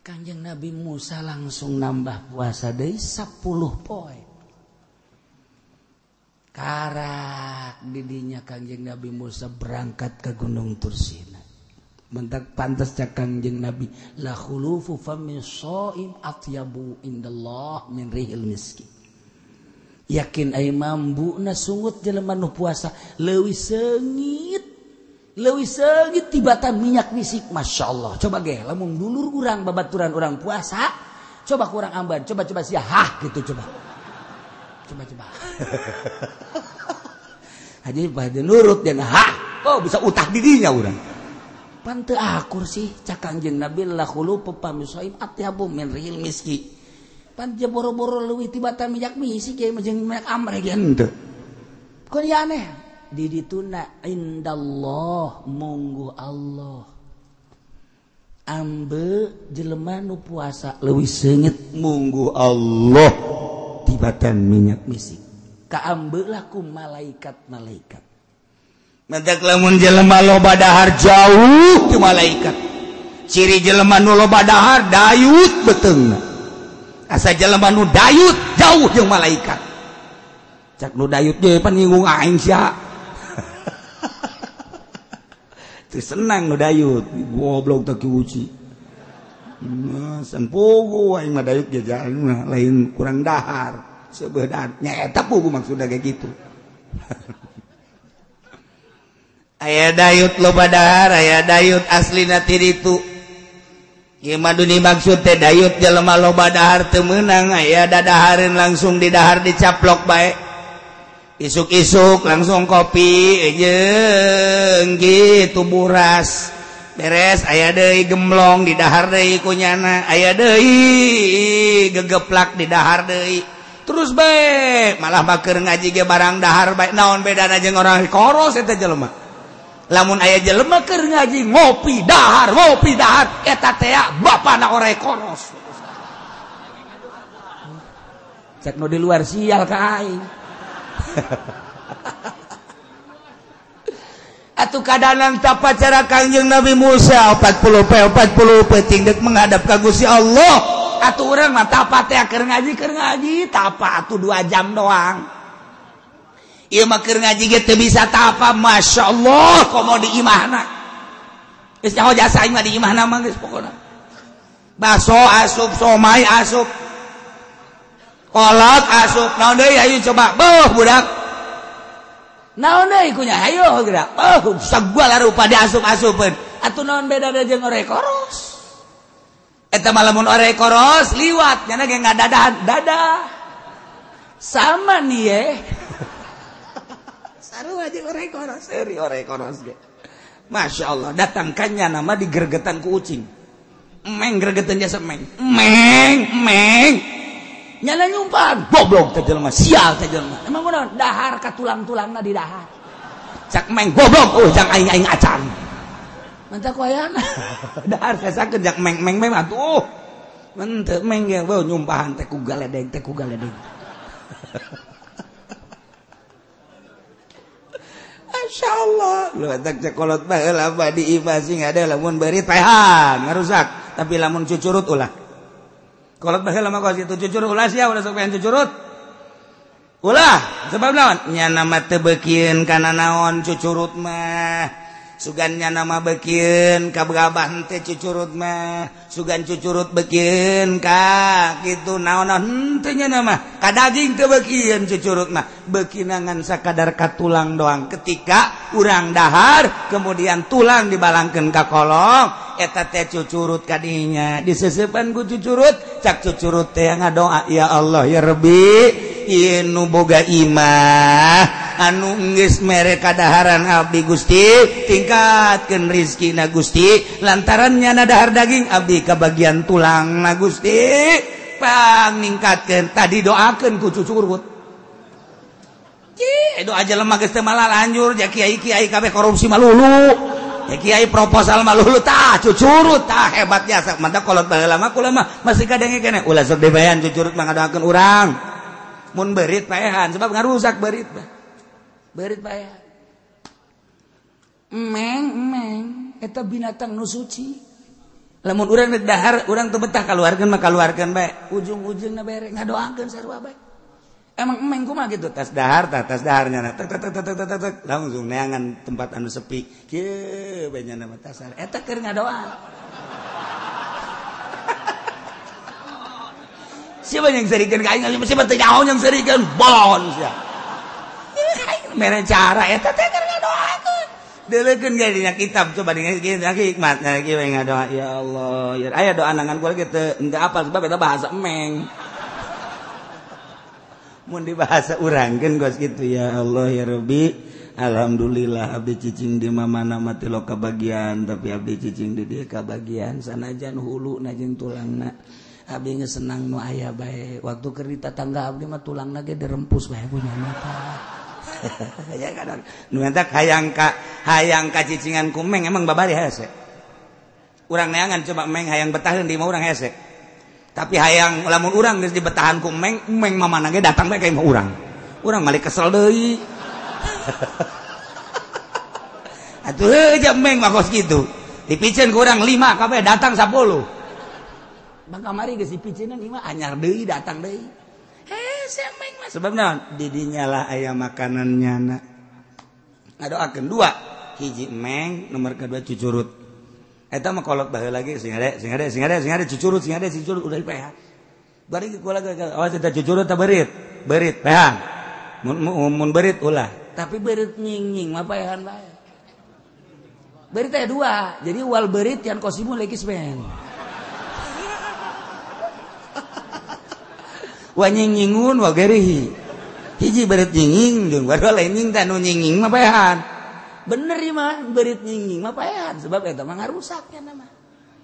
Kanjeng Nabi Musa langsung nambah puasa deui 10 poe. Karak didinya Kangjeng Nabi Musa berangkat ke Gunung Tursina. Mentak pantas cak Kangjeng Nabi, la khulufu fami shaim atyabu indallah min rihil miski. Yakin ai mambuna sungut jelema nu puasa leuwih seungit tibatan minyak misik. Masya Allah. Coba ge lamun dulur urang babaturan urang puasa, coba kurang amban, coba-coba sia hah gitu coba. Coba-coba. Haji pada nurut dan hah, oh bisa utah didinya urang. Pan teu akur sih cak Kangjeng Nabi la khulufu fami shaim atyabu min rihil miski. Pan boro-boro leuwih tibatan minyak misik ge jeung minyak amre ge henteu. Kun ieu aneh. Di dituna indallah munggu Allah. Ambe jelema nu puasa leuwih seungit munggu Allah tibatan minyak misik kaambelah ku malaikat-malaikat. Mentak lamun jelema loba dahar jauh ti malaikat. Ciri jelema nu loba dahar dayut beuteungna. Asa jelema nu dayut jauh jeung malaikat. Cak nu dayut ge pan nyinggung aing sia. Teu senang nu dayut, goblok teh kiuci. San pugu aing mah dayut ge lain kurang dahar. Seubeuh dahar nya eta pugu maksudna kayak gitu. Aya dayut loba dahar, aya dayut aslina ti ditu. Ieu mah dunia maksud teh dayut jelema loba dahar teu meunang, aya dadahareun langsung di dahar dicaplok bae. Isuk-isuk langsung kopi jeung kitu buras. Beres aya deui gemblong di dahar deui kunyana, aya deui gegeplak di dahar deui. Terus bae malah bakeur ngaji ge barang dahar bae naon bedana jeung orang koros eta jelema. Lamun aya jelema keur ngaji ngopi dahar eta teh bapana ora koros. Cek nu di luar sial ka aing. Atuh kadanan tapa cara Kangjeng Nabi Musa 40 peuting deuk menghadap ka Gusti Allah. Atuh urang mah tapa teh keur ngaji tapa atuh 2 jam doang. Ieu mah keur ngaji ge teu bisa tapa, Masya Allah komo di imahna. Geus nyaho jasa aing mah di imahna mah geus pokona. Baso asup, somai asup. Kolak asup, naon deui ayo coba. Beuh budak. Naon deui kunya ayo geura. Beuh sagala rupa diasup-asupeun. Atuh naon bedana jeung ore koros? Eta mah lamun ore koros liwat nya ge ngadadahan dadah. Sama nih ye. Sarua jeung ore koros, seuri ore koros ge. Masya Allah, datangkannya nama digergetan ku ucing. Meng gergetan jasa meng. Meng, meng. Nyala nyumpan, goblok teh jelema, sial teh jelema. Emang kunaon? Dahar ka tulang-tulangna di dahar. Cak meng goblok, oh jang aing-aing acan. Mantap ku ayana. Dahar sasakeun jak meng-meng meng atuh. Henteu meng ge beuh nyumpahan teh ku galedeng, teh ku galedeng. Masya Allah, lu tak cekolot baheula mah di imah sing ada lamun beurit paehan ngarusak, tapi lamun cucurut ulah. Kolot baheula mah kos kitu cucurut ulah sia ulah sok paehan cucurut. Ulah, sebab naon? Nya nama teu beukieun kana naon cucurut mah. Sugan nya nama beukieun ka gabah teh cucurut mah, sugan cucurut beukieun ka kitu naon-naon henteu nya nama. Ka daging teu beukieun cucurut mah, beukinangan sakadar ka tulang doang. Ketika urang dahar kemudian tulang dibalangkeun ka kolong, eta teh cucurut kadinya. Diseseupan ku cucurut, cak cucurut teh ngadoa, ya Allah ya Rabbi, ieu nu boga imah anu geus mere kadaharan abdi Gusti, tingkatkeun rizkina Gusti, lantaran nyana dahar daging abdi kabagian tulang na Gusti, pang ningkatkeun. Tadi doakeun ku cucurut. Ci, doa jelema geus teu malalanjur, ja kiai-kiai kabeh korupsi malulu. Ya kiai proposal malulu tah cucurut tah hebat jasa. Mantap kolot baheula mah kula mah masih kadenge keneh ulah sok dibayan cucurut mah ngadoakeun urang. Mun beurit paehan sebab ngarusak beurit mah. Beurit paehan. Meng meng eta binatang nu suci. Lamun urang rek dahar urang teu betah kaluarkeun mah kaluarkeun bae. Ujung-ujungna bere ngadoakeun sarua bae. Emang emeng kumaha gitu tas dahar tah tas daharnya tek tek tek tek tek tek langsung neangan tempat anu sepi kieu bae nya mah tas eta keur ngadoa. Siapa yang serikeun ka aing siapa teu nyaho yang serikeun bolon sia. Mere cara eta teh keur ngadoakeun. Deuleukeun ge dina kitab coba dina hikmat nya kieu ngadoa ya Allah ya aya doa nangan kula ge teu henteu apal sebab eta bahasa emeng. Mun dibahasa urangkeun gos kitu ya Allah ya Rabbi alhamdulillah abdi cicing di mana mati lo kabagian tapi abdi cicing di dieu kabagian sanajan huluna jeung tulangna abdi geus senang nu aya bae waktu keur di tatangga abdi mah tulangna ge dirempus bae punya mata. Ya kadang nu eta hayang ka cicingan ku meng emang babari hese urang neangan coba meng hayang betaheun di imah urang hese. Tapi hayang lamun urang geus dibetahan ku meng, meng mamana ge datang bae ka imah urang. Urang malik kesel deui. Atuh heuh meng mah kos kitu. Dipiceun ku urang 5 kabeh datang 10. Bang kamari geus dipiceunan ieu mah anyar deui datang deui. Heh si meng mah sebab naon? Di dinya lah aya makanan nyana. Ngadoakeun dua, hiji meng, nomor kedua cucurut. Eta mah kolot baheula lagi sing ade sing ade sing ade sing ade cucurut sing ade cucurut udah dipehan. Bari kula awas eta cucurut ta beurit. Beurit pehan. Mun beurit ulah. Tapi beurit nying-nying mah pehan bae. Beurit teh dua. Jadi wal beurit yang kosimu lagi ben. Wa nying-nyingun wa gerihi. Hiji beurit nying-nying jeung baru lain nying teh nu nying-nying mah pehan. Bener ieu mah beurit nying-nying mah paehan sebab eta mah ngarusak nya mah.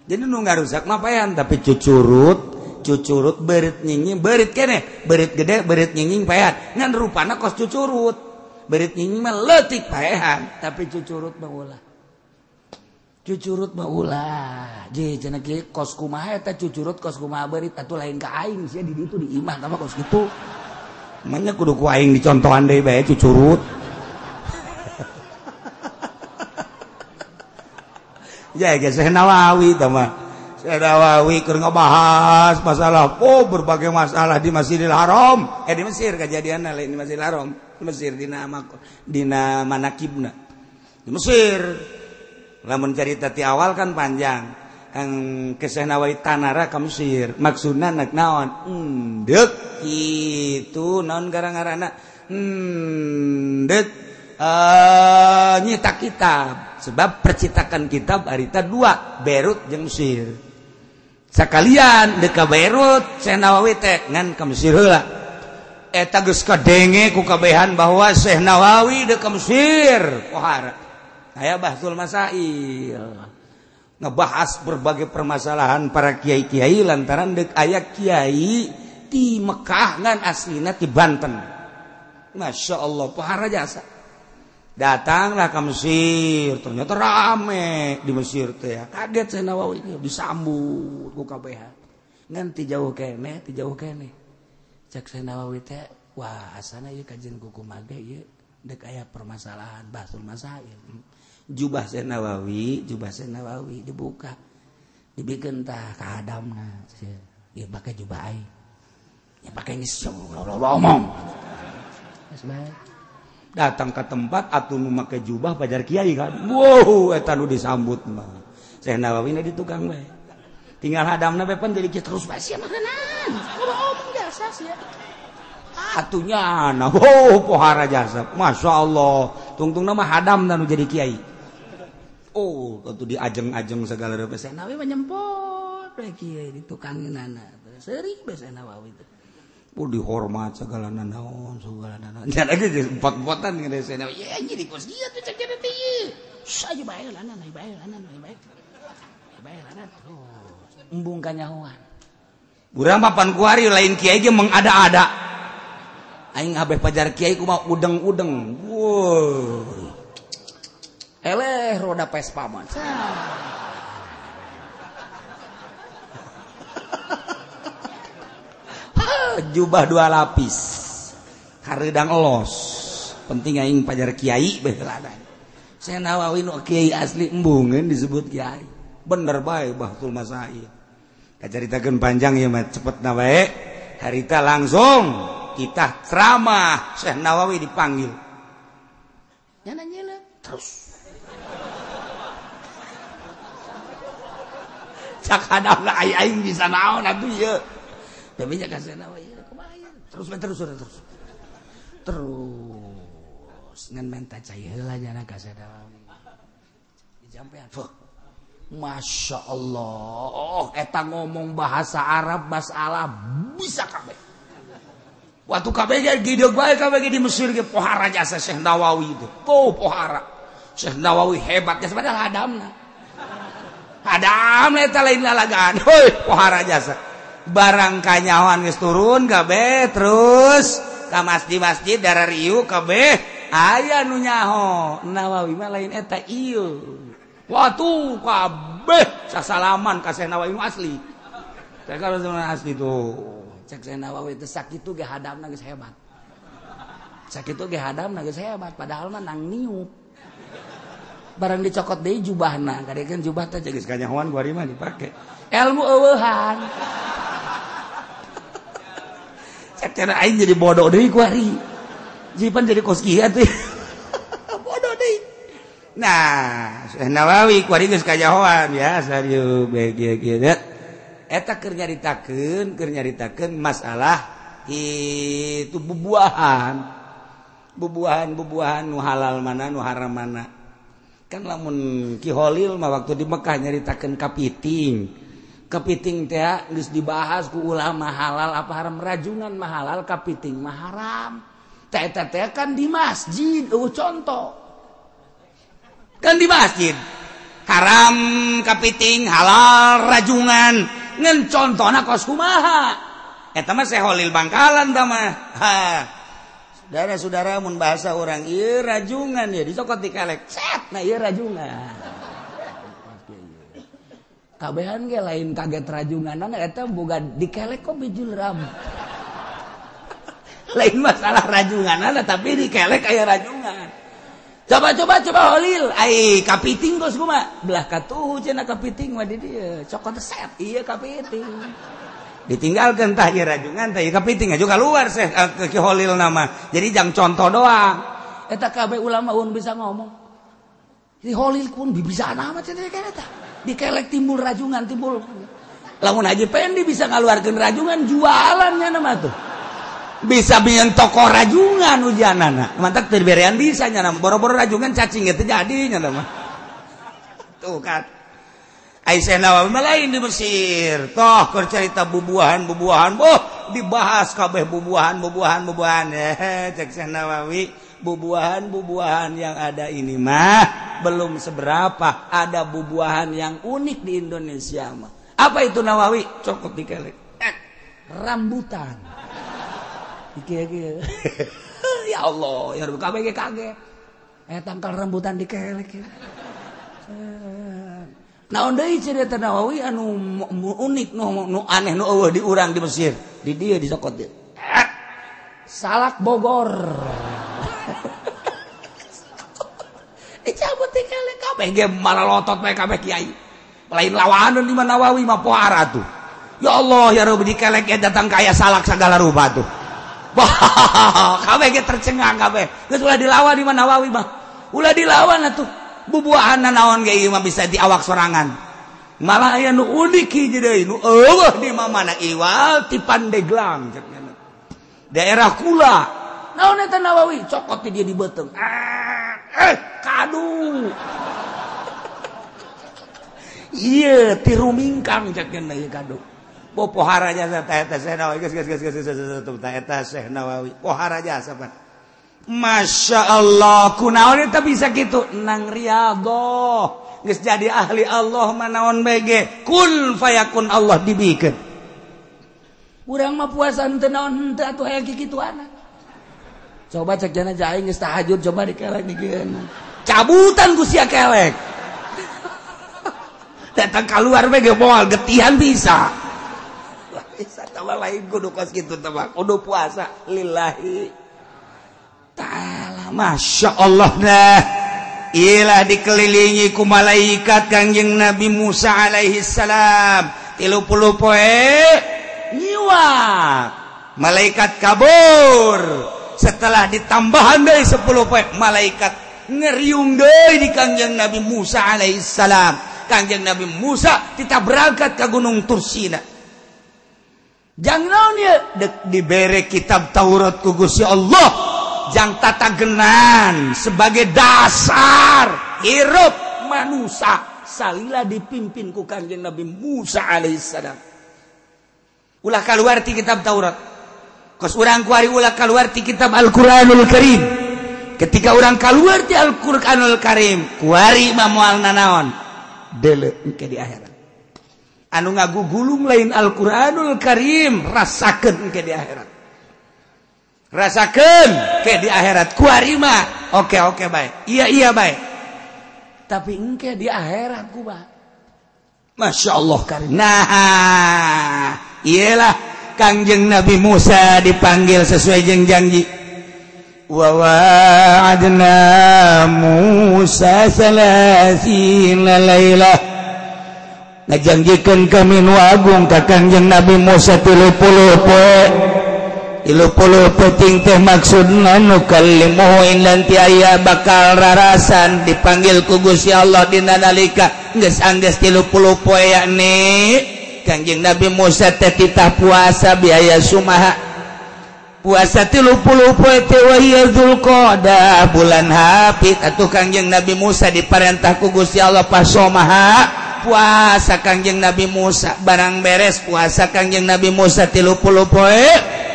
Jadi nu ngarusak mah paehan tapi cucurut, cucurut beurit nying-nying beurit keneh, beurit gede beurit nying-nying paehan. Ngan rupana kos cucurut. Beurit nying-nying mah leutik paehan, tapi cucurut mah ulah. Cucurut mah ulah. Je cenah kieu kos kumaha eta cucurut kos kumaha beurit atuh lain ka aing sia di ditu di imah tah mah kos kitu. Manya kudu ku aing dicontohan deui bae cucurut. Ya guys, Syekh Nawawi tama. Syekh Nawawi keur ngebahas masalah oh berbagai masalah di Masjidil Haram. Di Mesir kejadianna lain di Masjidil Haram, di Mesir dina dina manakibna. Di Mesir. Lamun carita ti awal kan panjang. Ke Syekh Nawawi tanara ka Mesir. Maksudna nek naon? Endek kitu naon gara-garana? Endek nyetak kitab. Sebab percetakan kitab harita dua, Beirut jeung Mesir. Sakalian deuk ka Beirut Syekh Nawawi teh ngan ka Mesir heula. Eta geus kadenge ku kabehan bahwa Syekh Nawawi deuk ka Mesir. Pohara. Aya Bahsul Masail. Ngebahas berbagai permasalahan para kiai-kiai lantaran deuk aya kiai ti Mekah ngan aslina ti Banten. Masya Allah, pohara jasa. Datanglah ke Mesir, ternyata rame di Mesir teh. Kaget Syekh Nawawi disambut ku kabehan. Ngan ti jauh keneh, ti jauh keneh. Cek Syekh Nawawi teh, wah asana ieu kajian ku kumaha ge ieu deuk aya permasalahan Bahsul Masail. Jubah Syekh Nawawi dibuka. Dibikeun tah ka hadamna. Ieu pake jubah aing. Ya pake geus ngomong. Geus bae. Datang ke tempat atuh nu make jubah pajar kiai kan. Wow, eta nu disambut mah. Syekh Nawawi na di tukang bae. Tinggal hadamna bae pan jadi kieu terus bae sia makanan. Ngomong jasa sia. Atunya na oh pohara jasa. Masya Allah. Tungtungna mah hadamna nu jadi kiai. Oh, atuh diajeng-ajeng segala rupa. Syekh Nawawi mah nyempot bae kiai di tukangeunana. Seuri bae Syekh Nawawi teh. Oh dihormat segala nanaon segala nanaon. Jangan lagi empat-empatan dengan saya. Ya jadi kos dia tuh cek jadi teh. Saya bae lanan, bae lanan, bae. Bae lanan terus. Embung kanyahoan. Urang mah pan kuari lain kiai ge mengada-ada. Aing abeh pajar kiai kumaha udeng-udeng. Woi. Eleh roda Vespa mah. Jubah dua lapis hareudang elos penting aing pajar kiai baheulana. Syekh Nawawi nu kiai asli embungeun disebut kiai bener bae Bahsul Masail. Kacaritakeun panjang ieu mah cepetna bae harita langsung kita ceramah Syekh Nawawi dipanggil nyana nyeuleup terus cak hadamna aing bisa naon atuh ieu. Tapi jangan saya Nawawi, terus terus terus terus ngan menta cai heula nya ka Syekh Nawawi. Dijampean. Masya Allah, eta ngomong bahasa Arab masalah bisa kabeh. Waktu kabeh ge gideug bae kabeh di Mesir ge pohara jasa Syekh Nawawi itu. Oh pohara. Syekh Nawawi hebat ya padahal hadamna. Hadamna eta lain lalagaan. Heuy pohara jasa. Barang kanyawan geus turun kabeh terus ka masjid-masjid darah riu kabeh aya nu nyaho Nawawi mah lain eta ieu. Watu kabeh sasalaman ka Syekh Nawawi nu asli. Cek kalau asli tuh cek saya Nawawi teh sakitu ge hadamna geus hebat. Sakitu ge hadamna geus hebat padahal mah nang niup. Barang dicokot deui jubahna, kadekeun jubah teh geus kanyahoan ku ari mah dipake. Ilmu eueuhan. Cek cenah aing jadi bodoh deui ku ari. Jipan jadi kos kieu atuh. Bodoh deui. Nah, Syekh Nawawi ku ari geus kanyahoan ya serius bae kieu kieu. Eta keur nyaritakeun masalah itu bubuahan. Bubuahan-bubuahan nu halal mana nu haram mana. Kan lamun Ki Holil mah waktu di Mekah nyaritakeun kapiting. Kepiting teh geus dibahas ku ulama halal apa haram, rajungan mah halal, kapiting mah haram. Teh eta teh kan di masjid, eueuh contoh. Kan di masjid. Haram kapiting, halal rajungan. Ngan contona kos kumaha. Eta mah Syekh Holil Bangkalan tah mah. Ha. Saudara-saudara mun bahasa orang ieu rajungan ya dicokot dikelek. Set, nah ieu rajungan. Kabehan ge lain kaget rajunganana eta boga dikelek kok bijul ram. Lain masalah rajunganana tapi dikelek aya rajungan. Coba Holil, ai kapiting kos kumaha? Belah katuhu cenah kapiting mah di dieu. Cokot set ieu kapiting. Ditinggalkeun tah ieu rajungan tah ieu kapiting aju keluar Syekh Ki Holil nama. Jadi jang contoh doang. Eta kabeh ulama un bisa ngomong. Ki Holil pun bisa nama cenah eta. Dikelek timbul rajungan timbul. Lamun Haji Pendi bisa ngaluarkeun rajungan jualannya nama tuh. Bisa bikin toko rajungan ujianana. Mantap teu diberean bisa nya nama. Boro-boro rajungan cacing teu jadi nya nama. Tuh kan. Aisyah Nawawi mah lain di Mesir. Toh keur carita bubuahan-bubuahan, boh dibahas kabeh bubuahan-bubuahan. Cek Syekh Nawawi, bubuahan-bubuahan yang ada ini mah belum seberapa, ada bubuahan yang unik di Indonesia mah. Apa itu Nawawi? Cokot dikelek. Rambutan. Iki ya Allah, ya Rabbi kabeh kaget. Tangkal rambutan dikelek. Naon deui cerita Nawawi anu unik nu aneh nu eueuh di urang di Mesir. Di dieu disokot dieu. Salak Bogor. Dicabut dikelek kabeh ge malalotot bae kabeh kiai. Lain lawanan di Nawawi mah pohara tuh. Ya Allah ya Rabbi dikelek ge datang kaya salak segala rupa tuh. Kabeh ge tercengang kabeh. Geus ulah dilawan di Nawawi mah. Ulah dilawan atuh. Bubuahan naon ge ieu mah bisa diawak sorangan. Malah aya nu unik hiji deui nu eueuh di mana iwal ti Pandeglang cek daerah Kula. Naon eta Nawawi cokot ti dia di beuteung. Kadu. Ieu ti Rumingkang cek ieu kadu. Bo pohara jasa ta eta Syekh Nawawi geus geus geus geus ta eta Syekh Nawawi pohara jasa pan. Masya Allah kunaon eta bisa kitu nang riyadhah geus jadi ahli Allah manaon bege kun fayakun Allah dibikeun. Urang mah puasa henteu naon henteu atuh aya kikituana. Coba cek jana aing geus tahajud coba dikelek dikeun. Cabutan ku sia kelek. Datang keluar bege moal getihan bisa. Bisa tambah lain kudu kos kitu teh kudu puasa lillahi ta'ala. Masya Allah nah ilah dikelilingi ku malaikat Kangjeng Nabi Musa alaihi salam 30 poe nyiwak malaikat kabur. Setelah ditambahan deui 10 poe malaikat ngeriung deui di Kangjeng Nabi Musa alaihi salam. Kangjeng Nabi Musa kita berangkat ke Gunung Tursina. Jangan naon ieu dek dibere kitab Taurat ku Gusti Allah. Jang tatagenan sebagai dasar hirup manusia salila dipimpin ku Kangjeng Nabi Musa alaihissalam. Ulah kaluar ti kitab Taurat. Kos urang kuari ulah kaluar ti kitab Al-Qur'anul Karim. Ketika urang kaluar ti Al-Qur'anul Karim, kuari mah moal nanaon? Deuleu engke di akhirat. Anu ngagugulung lain Al-Qur'anul Karim, rasakeun engke di akhirat. Rasakeun ke di akhirat kuari mah oke oke bae. Iya iya bae. Tapi engke di akhirat kumaha? Masya Allah karim. Nah, iyalah Kangjeng Nabi Musa dipanggil sesuai jeung janji. Wa wa'adna Musa salasina lailah. Ngajanjikeun kami nu agung ka Kangjeng Nabi Musa 30 poe. 30 peuting teh maksudna nu kallimuhu lanti aya bakal rarasan dipanggil ku Gusti Allah dina nalika geus anggeus 30 poe yakni Kangjeng Nabi Musa teh titah puasa biaya sumaha puasa 30 poe teh wa hiya Dzulqa'dah bulan Hafid atuh Kangjeng Nabi Musa diparentah ku Gusti Allah pasomaha puasa Kangjeng Nabi Musa barang beres puasa Kangjeng Nabi Musa 30 poe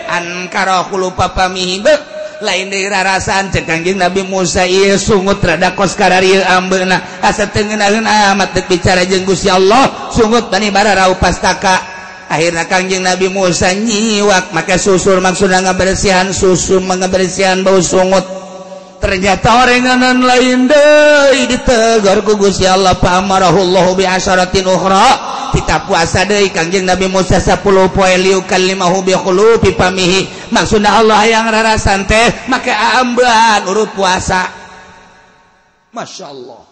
ankara khulufa pamihi lain deui rarasaan cek Kangjeng Nabi Musa ieu sungut rada kos kararieu ambeuna asa teu ngeunaheun amat deuk bicara jeung Gusti Allah sungut bani bararau pastaka akhirna Kangjeng Nabi Musa nyiwak make susur maksudna ngabersihan susu ngabersihan bau sungut ternyata orenganan lain deui ditegur ku Gusti Allah fa amarahullahu bi asyaratin ukhra titah puasa deui Kangjeng Nabi Musa 10 poe liukallimahu bi khulufi famihi maksudna Allah yang rarasan teh make ambean urut puasa. Masya Allah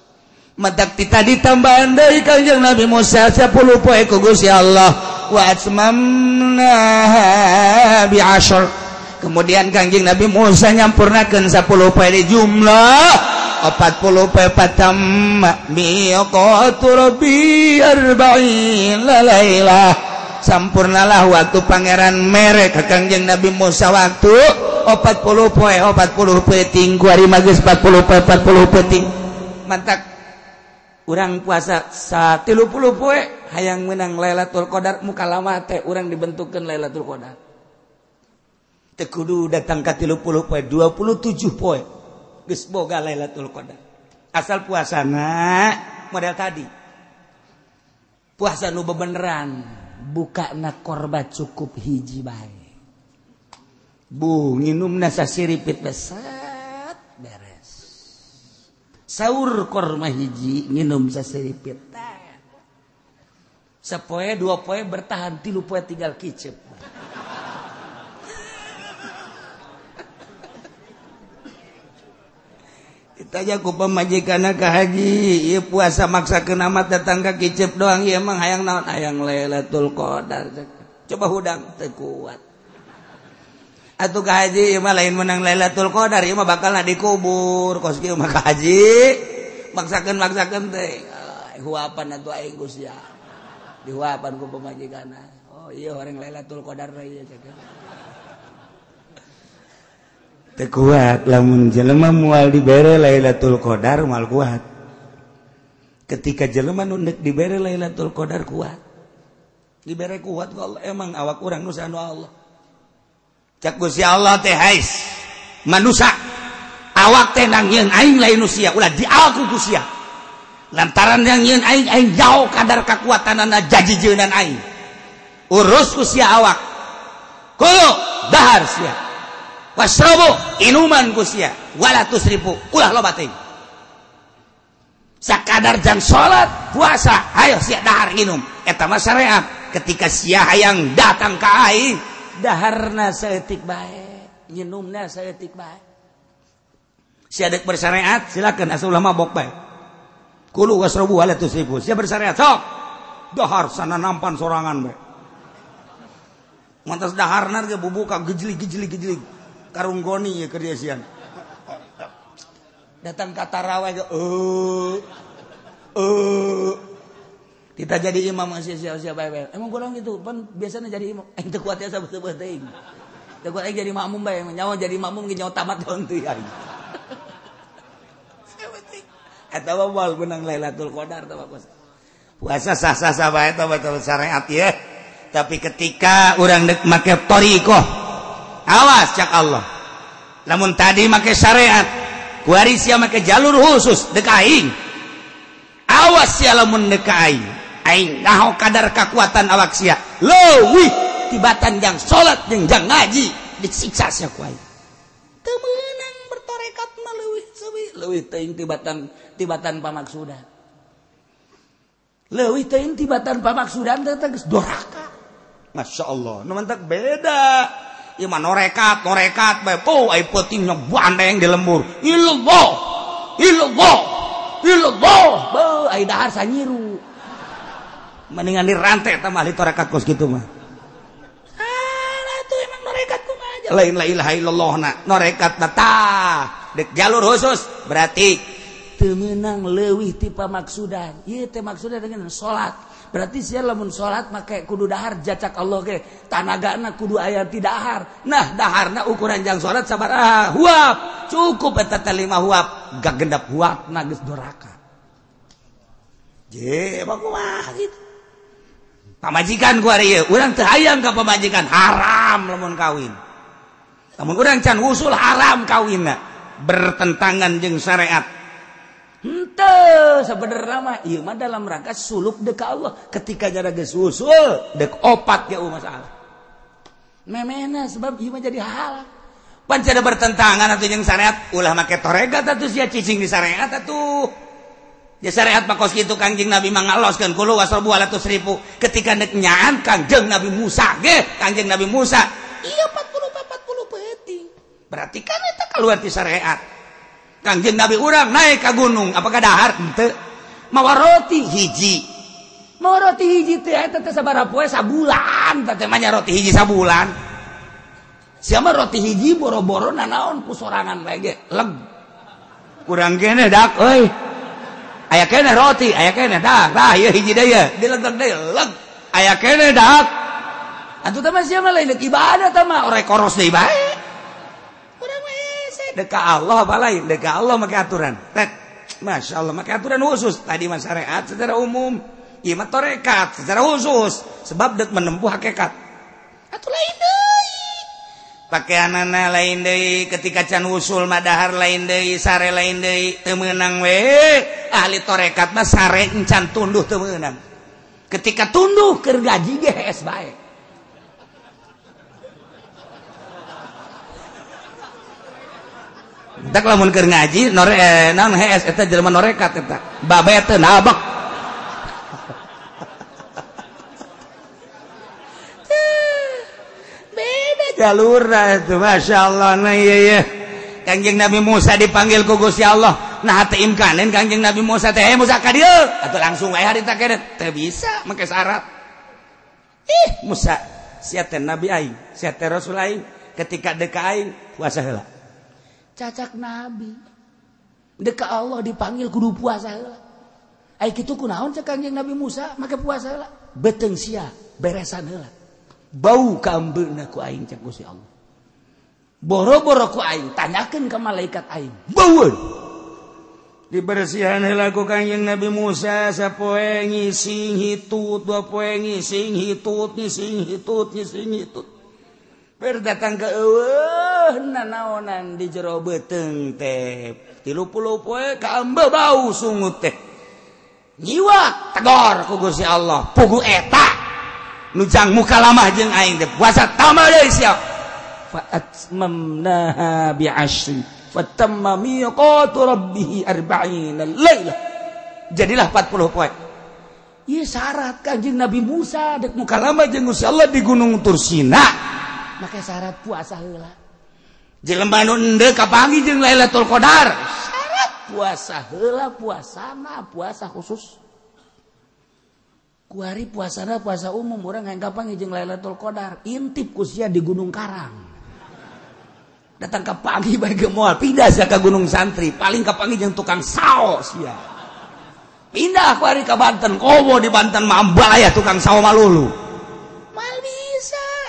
matak titah ditambahan deui Kangjeng Nabi Musa 10 poe ku Gusti Allah wa atmamna bi asyar. Kemudian Kangjeng Nabi Musa nyampurnakeun 10 poe di jumlah 40 poe patamma miqatu rabbi arba'ina lailah sampurnalah waktu pangeran mere ka Kangjeng Nabi Musa waktu 40 poe 40 peuting ku ari mah geus 40 poe 40 peuting mantak urang puasa 30 poe hayang meunang Lailatul Qadar muka lama teh urang dibentukkeun Lailatul Qadar teu kudu datang ka 30 poe 27 poe geus boga Lailatul Qadar asal puasana model tadi puasa nu bebeneran bukana korba cukup hiji bae bu nginumna sasiripit besat beres saur korma hiji nginum sasiripit sapoe dua poe bertahan 3 poe tinggal kicep. Ditanya ku pamajikanna ka haji, ieu puasa maksakeun amat datang ka kicep doang, ieu emang hayang naon? Hayang Lailatul Qadar. Coba hudang teu kuat. Atuh ka haji ieu mah lain menang Lailatul Qadar, ieu mah bakalna dikubur. Kos kieu mah ka haji maksakeun teh. Huapan atuh aing Gusti. Dihuapan ku pamajikanna. Oh iya orang Lailatul Qadar ieu cek. Teu kuat lamun jelema moal dibere Lailatul Qadar moal kuat. Ketika jelema nu deuk dibere Lailatul Qadar kuat. Dibere kuat ku Allah emang awak urang nu anu Allah. Cak Gusti Allah teh hais manusa awak teh nangieun aing lain nu sia ulah diawak ku sia. Lantaran nangieun aing aing jauh kadar kakuatanana jajijeunan aing. Urus ku sia awak. Kulo dahar sia. Wasrobu inuman ku sia wala tusrifu ulah loba teuing sakadar jang salat puasa ayo sia dahar minum eta mah syariat ketika sia hayang datang ka aing daharna saeutik bae nginumna saeutik bae sia deuk bersyariat silakan asal ulah mabok bae kulu wasrobu wala tusrifu sia bersyariat sok dahar sana nampan sorangan bae mantas daharna ge bubuka gejlig-gejlig karung goni ya kerja siang datang ke taraweh ke kita jadi imam masih siapa bae emang kurang gitu pan biasanya jadi imam teu kuat ya sabeut-beut teuing teu kuat jadi makmum bae nyawa jadi makmum ge nyawa tamat doang teu aing eta mah moal menang Lailatul Qadar tah puasa sah-sah bae tah betul syariat ya tapi ketika urang deuk make thariqah awas cak Allah lamun tadi make syariat kuari sia make jalur khusus dek aing awas sia lamun dek aing aing naho kadar kekuatan awak sia leuwih tibatan jang salat jeung jang ngaji disiksa sia ku aing teu meunang bertorekat mah leuwih seuwih leuwih teuing tibatan pamaksudan. Leuwih teuing tibatan pamaksudan teh geus doraka. Masya Allah, nu mantak beda. Ieu mah norekat, norekat bae. Oh, ai peuting bandeng di lembur. Illallah. Illallah. Illallah. Beuh, ai dahar sanyiru. Mendingan dirantai tah ahli torekat kos kitu mah. Ah, atuh emang norekat kumaha aja. Lain la ilaha illallah na, norekat na tah. Dek jalur khusus berarti teu meunang leuwih ti pamaksudan. Ieu teh maksudna dengan salat. Berarti sia lamun salat make kudu dahar jacak Allah ge tanagana kudu aya ti dahar. Nah daharna ukuran jang salat sabaraha huap cukup eta teh 5 huap gagendap huapna geus doraka. Je emang kumaha kitu. Pamajikan ku ari ieu urang teu hayang ka pamajikan haram lamun kawin. Lamun urang can usul haram kawinna bertentangan jeung syariat. Henteu sebenarnya mah ieu mah dalam rangka suluk deuk ka Allah. Ketika jara geus usul deuk opat ge masalah. Memehna sebab ieu mah jadi halal. Pan cada bertentangan atuh jeung syariat, ulah make toregat atuh sia cicing di syariat atuh. Ya syariat mah kos kitu Kangjeng Nabi mah ngaloskeun kulu wasrabu ala tusrifu. Ketika deuk nyaan Kangjeng Nabi Musa ge, Kangjeng Nabi Musa ieu 40 peuting. Berarti kan eta keluar ti syariat. Kangjeng Nabi urang naik ka gunung, apakah dahar? Henteu. Mawa roti hiji. Mawa roti hiji teh eta teh sabaraha poe sabulan, teh mah nya roti hiji sabulan. Sia mah roti hiji boro-boro nanaon ku sorangan bae ge, leg. Kurang keneh dak euy. Aya keneh roti, aya keneh dak. Tah ieu hiji deui ye, dilegeg deui leg. Aya keneh dak. Atuh teh mah sia mah lain ibadah teh mah orek koros deui bae. Deka Allah apa lain? Deka Allah make aturan. Tet. Masya Allah make aturan khusus. Tadi mah syariat secara umum, ieu mah tarekat secara khusus. Sebab dek menempuh hakikat. Atuh lain deui. Pakeanana lain deui, ketika can usul mah dahar lain deui, sare lain deui, teu meunang we. Ahli tarekat mah sare encan tunduh teu meunang. Ketika tunduh keur gaji ge hees bae. Tak lamun keur ngaji nore naon hees eta jelema norekat eta babe teu nabak. Beda jalurna itu masyaallah. Nah ieu ieu Kangjeng Nabi Musa dipanggil ku Gusti Allah. Nah teu imkanen Kangjeng Nabi Musa teh Musa ka dieu atuh langsung wae harita keneh teu bisa make syarat. Ih Musa sia teh nabi aing sia teh rasul aing ketika deuk ka aing puasa heula. Cacak nabi deka Allah dipanggil kudu puasa heula. Ai kitu kunaon cek Kangjeng Nabi Musa make puasa heula. Beuteung sia beresan heula. Bau kaambeuna ku aing cek Gusti Allah. Boro-boro ku aing tanyakeun ka malaikat aing. Baueun. Dibersihan heula ku Kangjeng Nabi Musa sapoe ngising hitut, dua poe ngising hitut, ngising hitut, ngising hitut. Berdatang ke eueuh nanaonan di jero beuteung teh 30 poe kaambe bau sungut teh nyiwak tegor ku Gusti Allah pugu eta nu jang mukalamah jeung aing teh puasa tambah deui sia fa atmamnaha bi asyri fatamma miqatu rabbih arba'ina lailah jadilah 40 poe. Ieu syarat Kangjeng Nabi Musa dek mukalamah jeung Gusti Allah di Gunung Tursina. Make syarat puasa heula. Jelema nu endeu kapanggih jeung Lailatul Qadar. Syarat puasa heula, puasana puasa khusus. Kuari puasana puasa umum urang hayang kapanggih jeung Lailatul Qadar. Intip ku sia di Gunung Karang. Datang kapanggih bae ge moal pindah sia ka Gunung Santri, paling kapanggih jeung tukang sao sia. Pindah kuari ka Banten, komo di Banten mah ambalaya tukang sao malulu.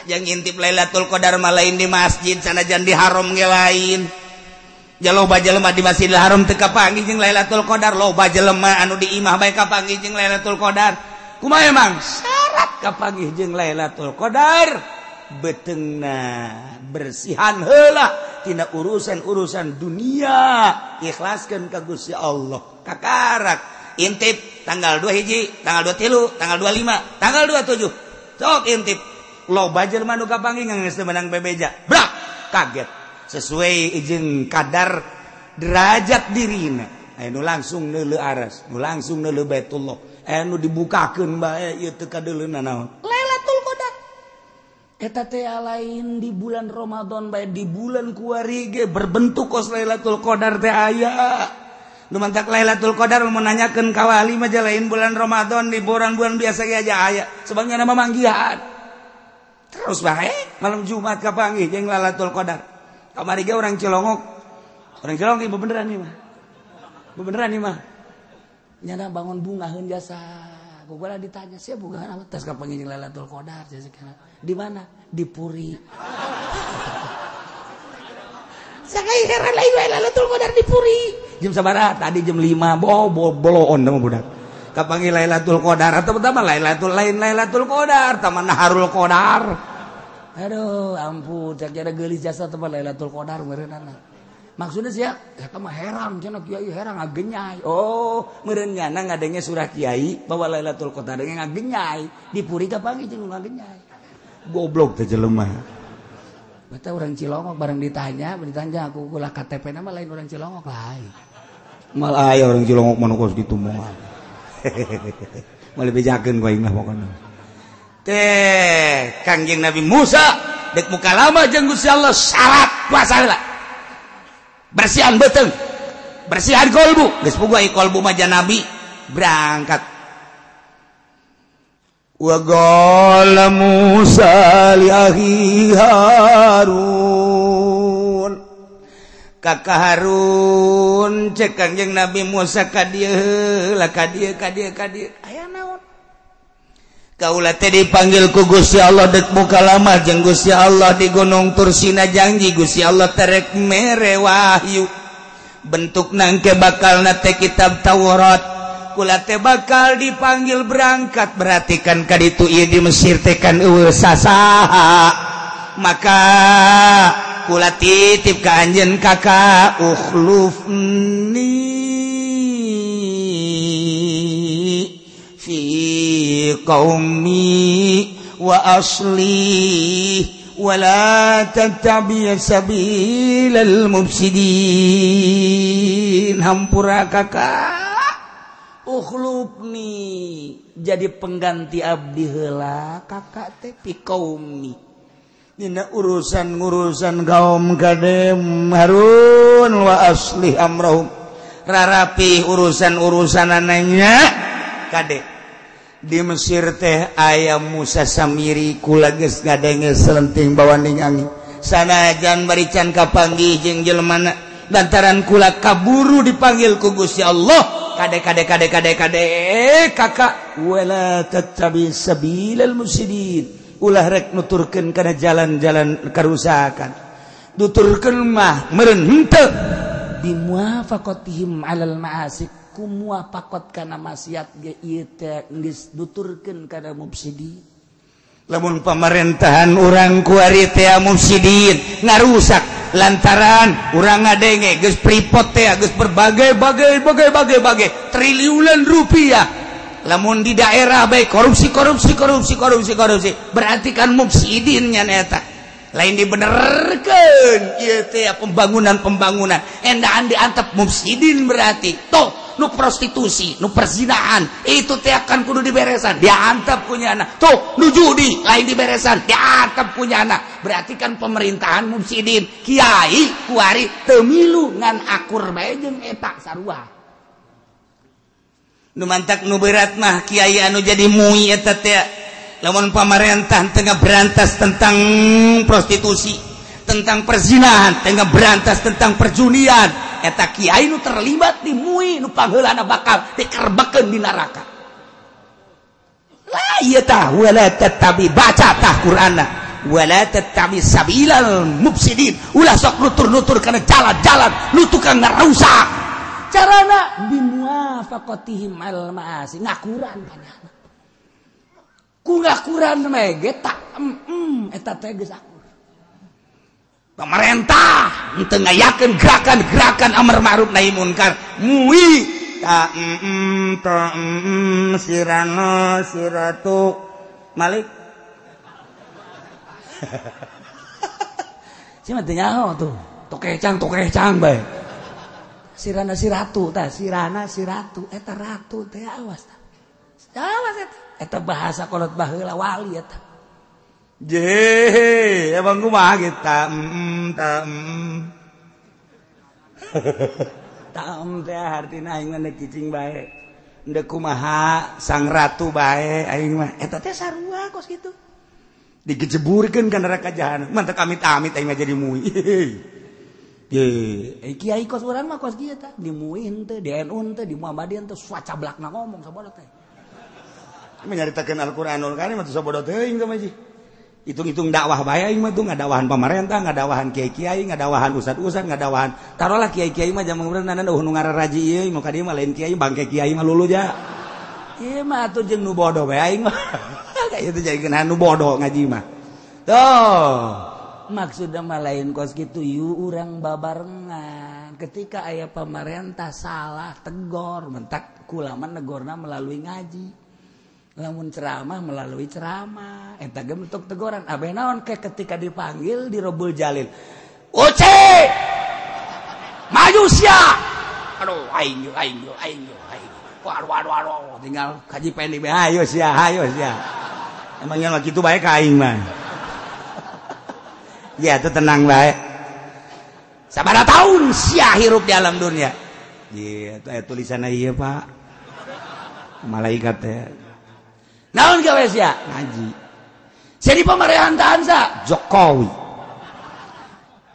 Yang ngintip Lailatul Qadar mah lain di masjid sanajan di haram ge lain. Loba jelema di Masjidil Haram teu kapanggih jeung Lailatul Qadar, loba jelema anu di imah bae kapanggih jeung Lailatul Qadar. Kumaha emang? Syarat kapanggih jeung Lailatul Qadar beuteungna bersihan heula tina urusan-urusan dunia, ikhlaskeun ka Gusti Allah. Kakarak intip tanggal 2 hiji, tanggal 23, tanggal 25, tanggal 27. Sok intip. Loba jelema nu kapanggih geus teu meunang bebeja. Brak, kaget. Sesuai jeung kadar derajat dirina. Aya nu langsung neuleuh aras, nu langsung neuleuh Baitullah. Aya nu dibukakeun bae ieu teu kadeuleuna naon. Lailatul Qadar. Eta teh lain di bulan Ramadan bae, di bulan kuari ge berbentuk kos Lailatul Qadar teh aya. Nu mantak Lailatul Qadar mun nanyakeun ka wali mah lain bulan Ramadan, di bulan-bulan biasa ge aja aya. Sebabnya nama manggihan. Terus bae malam Jumat kapanggih jeung Lailatul Qadar. Kamari ge orang Cilongok. Orang Cilongok ieu beneran ieu mah. Beneran ieu mah. Nyana bangun bungaheun jasa. Ku gua ditanya, "Sia bungaheun apa?" Tas kapanggih jeung Lailatul Qadar jasa. Di mana? Di Puri. Sakai heran lain Lailatul Qadar di Puri. Jam sabaraha? Tadi jam 5. Boloon mah budak. Kapanggih Lailatul Qadar atau pertama Lailatul lain Lailatul Qadar, taman Naharul Qadar. Aduh, ampun, cak jada geulis jasa teman Lailatul Qadar meureunana. Maksudnya sia, eta mah heran cenah kiai heran ngagenyai. Oh, meureun nyana ngadenge surah kiai bahwa Lailatul Qadar ngagenyai. Di Puri kapanggih jeung ngagenyai. Goblok teh jelema. Bata orang Cilongok bareng ditanya aku ulah KTP nama lain orang Cilongok lain. Malah aya orang Cilongok mah kos kitu moal. Moal bejakeun ku aing lah pokona. Teh Kangjeng Nabi Musa dek mukalama jeung Gusti Allah syarat puasa heula. Bersihan beuteung, bersihan kolbu. Geus puguh ai kolbu mah Nabi berangkat. Wa qala Musa li akhi Harun. Kakak Harun cek Kangjeng Nabi Musa ka dieu heula ka dieu ka dieu ka dieu. Aya naon? Kaula teh dipanggil ku Gusti Allah dek mukalama jeung Gusti Allah di Gunung Tursina janji Gusti Allah terek mere wahyu. Bentuk nangke bakalna teh kitab Taurat. Kula teh bakal dipanggil berangkat berarti kan kaditu ieu di Mesir teh kan eueuh sasaha. Maka kula titip ka anjeun kakak ukhlufni fi qaumi wa asli wa la tattabi sabilal mufsidin. Hampura kakak ukhlufni jadi pengganti abdi heula kakak teh fi qaumi dina urusan-urusan kaum kadem Harun wa aslih amrahum rarapi urusan-urusanananya kade di Mesir teh aya Musa Samiri kula geus ngadenge selenting bawaning angin sanajan bari can kapanggih jeung jelemana lantaran kula kaburu dipanggil ku Gusti Allah kade kade kade kade kade kakak wala tattabi sabilal mufsidin ulah rek nuturkeun kana jalan-jalan karusakan nuturkeun mah meureun henteu bimuwafaqatihim alal ma'asi kumuwafaqat kana maksiat ge ieu teh geus nuturkeun kana mufsidin. Lamun pamerintahan urang kuari teh mufsidin ngarusak lantaran urang ngadenge geus pripot teh geus berbagai-bagai bagai-bagai triliunan rupiah. Lamun di daerah baik korupsi korupsi korupsi korupsi korupsi berarti kan mufsidin nya eta lain dibenerkeun ieu teh pembangunan-pembangunan endaan diantep mufsidin berarti toh nu prostitusi nu perzinaan itu teh akan kudu diberesan diantep punya anak tuh nu judi lain diberesan diantep punya anak berarti kan pemerintahan mufsidin kiai kuari teu milu ngan akur bae jeung eta sarua. Nu mantak nu berat mah kiai anu jadi mui eta teh lamun pamarentah tengah berantas tentang prostitusi tentang perzinahan tengah berantas tentang perjudian eta kiai nu terlibat di mui nu pangheulana bakal dikerbekeun di neraka. La ieu tah wala tattabi baca tah Qur'anna wala tattabi sabilal mufsidin ulah sok nutur-nutur kana jalan-jalan nu tukang ngarusak carana bimuwafaqatihim al ma'asi ngakuran kana ku ngakuran mah ge tak eta teh geus akur. Pemerintah henteu ngayakeun gerakan-gerakan amar ma'ruf nahi munkar mui ta ta sirana siratu Malik si mah teu nyaho tuh tokecang bae. Sirana si ratu tah, sirana si ratu eta ratu teh awas tah. Awas eta. Eta bahasa kolot baheula wali eta. Je, emang kumaha kita ta Tam teh artina aing mah cicing bae. Ndek kumaha sang ratu bae aing mah. Eta teh sarua kos kitu. Digejeburkeun ka neraka jahanam. Mantep amit-amit aing mah jadi mui. Ye, kiai kos urang mah kos kieu tah, di MUI henteu, di NU henteu, di Muhammadiyah henteu, sacablakna ngomong sabodo teh. Menyaritakeun Al-Qur'anul Karim atuh sabodo teuing teh mah. Hitung-hitung dakwah bae aing mah tuh ngadakwahan pamarentah, ngadakwahan kiai-kiai, ngadakwahan ustad-ustad, ngadakwahan. Taruhlah kiai-kiai mah zaman urang nana nu ngararaji ieu mah ka dieu mah lain kiai bangke kiai mah lulu ja. Ieu mah atuh jeung nu bodoh bae aing mah. Kayak itu jadi kena nu bodoh ngaji mah. Tuh, maksudna mah lain kos kitu yu urang babarengan. Ketika aya pamarentah salah tegor, mentak kulama negorna melalui ngaji. Lamun ceramah melalui ceramah eta ge bentuk teguran abeh naon ke ketika dipanggil di Robul Jalil Uce maju sia aduh aing aing aing aing waduh waduh waduh tinggal kaji pendi be ayo sia emangnya mah kitu bae ka aing mah ya itu tenang bae sabaraha tahun sia hirup di alam dunia ieu teh tulisanna ieu Pak malaikat teh naon gawe sia ngaji jadi pemerintahan sa Jokowi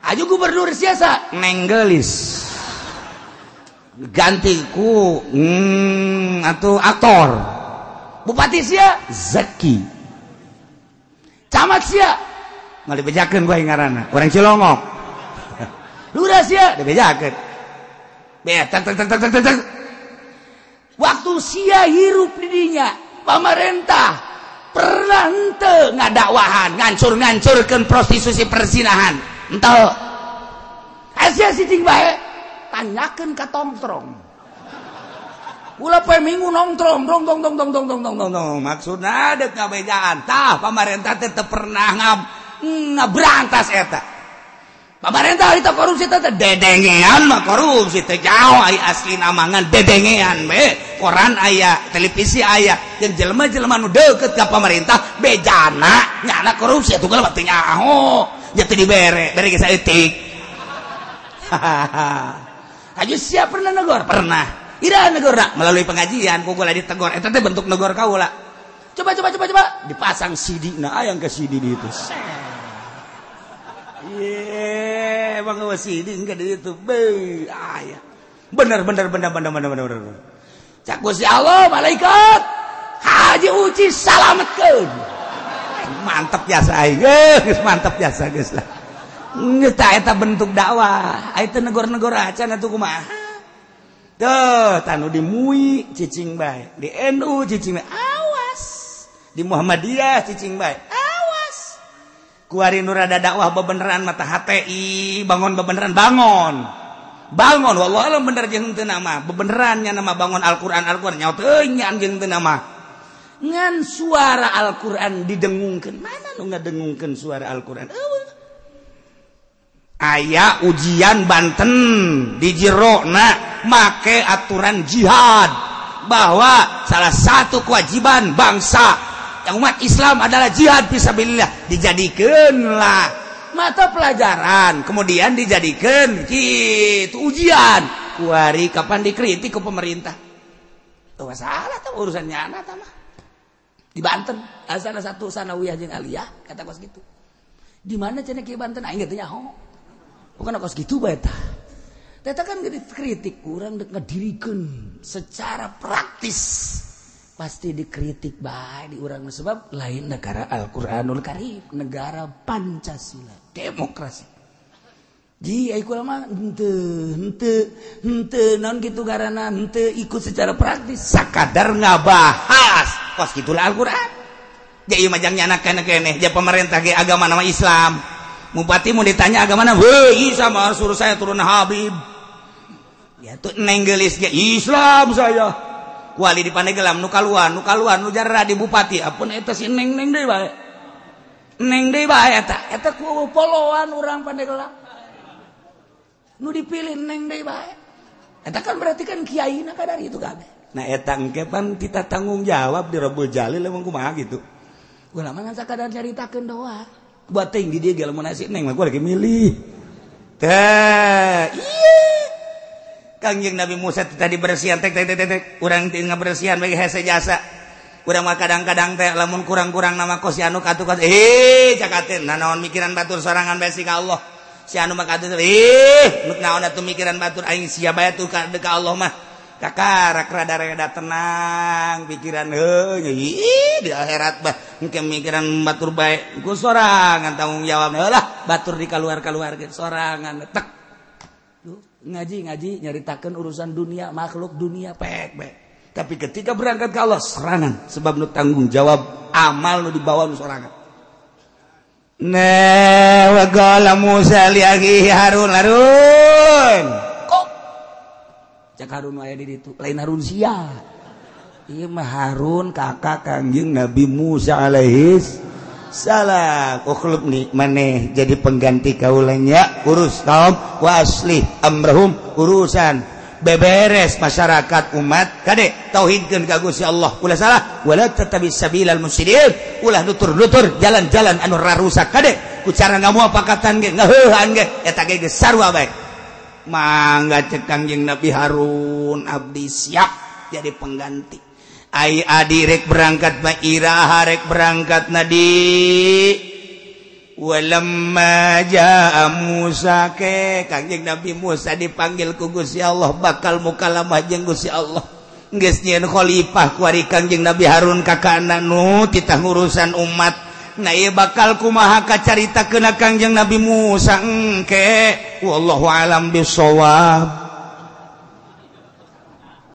aju gubernur sia sa nenggelis ganti ku atau aktor bupati sia Zaki camat sia nggak dibejakeun gua ngaranna orang Cilongok lurah sia dibejakeun be tak tak tak tak tak waktu sia hirup di dinya pamarentah pernah henteu ngadakwahan ngancur-ngancurkeun prostitusi perzinahan henteu sia cicing bae tanyakeun ka tongtrong ulah poe minggu nongtrong dong dong dong dong dong dong dong dong maksudna deuk ngabejaan tah pamarentah teh teu pernah ngaberantas eta pamarentah harita korupsi teh dedengean mah korupsi teh jauh ai asli namangan dedengean we koran aya televisi aya jeung jelema-jelema nu deukeut ka pamarentah bejana nyana korupsi atuh mah teu nyaho nya teu dibere bere ge saeutik haji sia pernah negor pernah ira negorna melalui pengajian ku kula ditegor eta teh bentuk negor kaula coba coba coba coba dipasang CD na aya ke CD di itu. Ye, emang CD enggak di itu. Be, aya. Bener bener bener bener bener bener bener. Cak Gusti Allah malaikat Haji Uci salametkeun. Mantep jasa aing. Geus mantep jasa geus lah. Geus tah eta bentuk dakwah. Aya teu negor-negor acan atuh kumaha. Tuh, tanu di MUI cicing bae, di NU cicing bae. Awas. Di Muhammadiyah cicing bae. Awas. Kuari nu rada dakwah bebeneran mata HTI, bangun bebeneran bangun. Bangun wallahu alam bener jeung teu nama, bebenerannya nama bangun Al-Qur'an Al-Qur'an nyaho teuing jeung teu nama. Ngan suara Al-Qur'an didengungkeun, mana nu ngadengungkeun suara Al-Qur'an? Eueuh. Aya ujian Banten di jerona make aturan jihad bahwa salah satu kewajiban bangsa yang umat Islam adalah jihad fisabilillah, dijadikanlah mata pelajaran kemudian dijadikan gitu ujian. Kuari kapan dikritik ke pemerintah tuh masalah tuh urusannya anak mah di Banten asal satu sanawiyah jeung aliyah kata kos gitu di mana cenah ki Banten aing teh nyaho bukan kos gitu bae tah. Teta kan dikritik kurang dek ngadirikeun secara praktis pasti dikritik bae di urang sebab lain negara Al-Qur'anul Karim, negara Pancasila, demokrasi. Ji ai kula mah henteu henteu henteu naon kitu garana henteu ikut secara praktis sakadar ngabahas kos kitulah Al-Qur'an. Ja ieu mah jang nyana keneh ja pemerintah ge agama nama Islam. Bupati mau ditanya agama mana? Weh, Isa mah suruh saya turun Habib. Ya tuh nenggelis ge Islam saya. Kuali di Pandeglang nu kaluan, nu kaluan, nu jarra di bupati. Apun eta si neng-neng deui bae. Neng deui bae eta. Eta ku poloan urang Pandeglang. Nu dipilih neng deui bae. Eta kan berarti kan kiai na kadar itu kabeh. Nah eta engke pan kita tanggung jawab di Rabbul Jalil emang kumaha gitu. Ulama ngan sakadar nyaritakeun doa. Buat teuing di dieu ge lamun nasi neng mah gua lagi milih. Teh, iya. Kangjeng Nabi Musa tadi bersihan tek tek tek tek urang teu ngabersihan bagi hese jasa. Urang mah kadang-kadang teh lamun kurang-kurang nama kos si anu katuh kos cakateun nanaon mikiran batur sorangan bae si ka Allah. Si anu mah katuh nu naon atuh mikiran batur aing sia bae tuh ka ka Allah mah. Kakarak rada-rada tenang pikiran heuh di akhirat bah engke mikiran batur bae ku sorangan tanggung jawab lah batur dikaluar-kaluarkeun sorangan tek. Ngaji-ngaji nyaritakeun urusan dunia makhluk dunia pek pek. Tapi ketika berangkat ke Allah serangan sebab nu tanggung jawab amal nu dibawa nu sorangan. Nah wa qala Musa li akhihi Harun Harun kok cak Harun aya di ditu lain Harun sia ieu mah Harun kakak Kangjeng Nabi Musa alaihis salam. Ukhlubni maneh jadi pengganti kaulanya urus kaum wa aslih amrahum urusan beberes masyarakat umat kade tauhidkeun ka Gusti Allah ulah salah wala tatabi sabilal mufsidin ulah nutur-nutur jalan-jalan anu rarusak kade ku cara ngamuapakatan ge ngaheuhan ge eta ge geus sarua bae. Mangga cek Kangjeng Nabi Harun abdi siap jadi pengganti. Ai adi rek berangkat ma iraha rek berangkat nadi walamma jaa Musa ke Kangjeng Nabi Musa dipanggil ku Gusti Allah bakal mukalamah jeung Gusti Allah geus nyieun khalifah kuari Kangjeng Nabi Harun kakana nu titah ngurusan umat. Nah ieu bakal kumaha kacaritakeun Kangjeng Nabi Musa engke wallahu alam bisawab.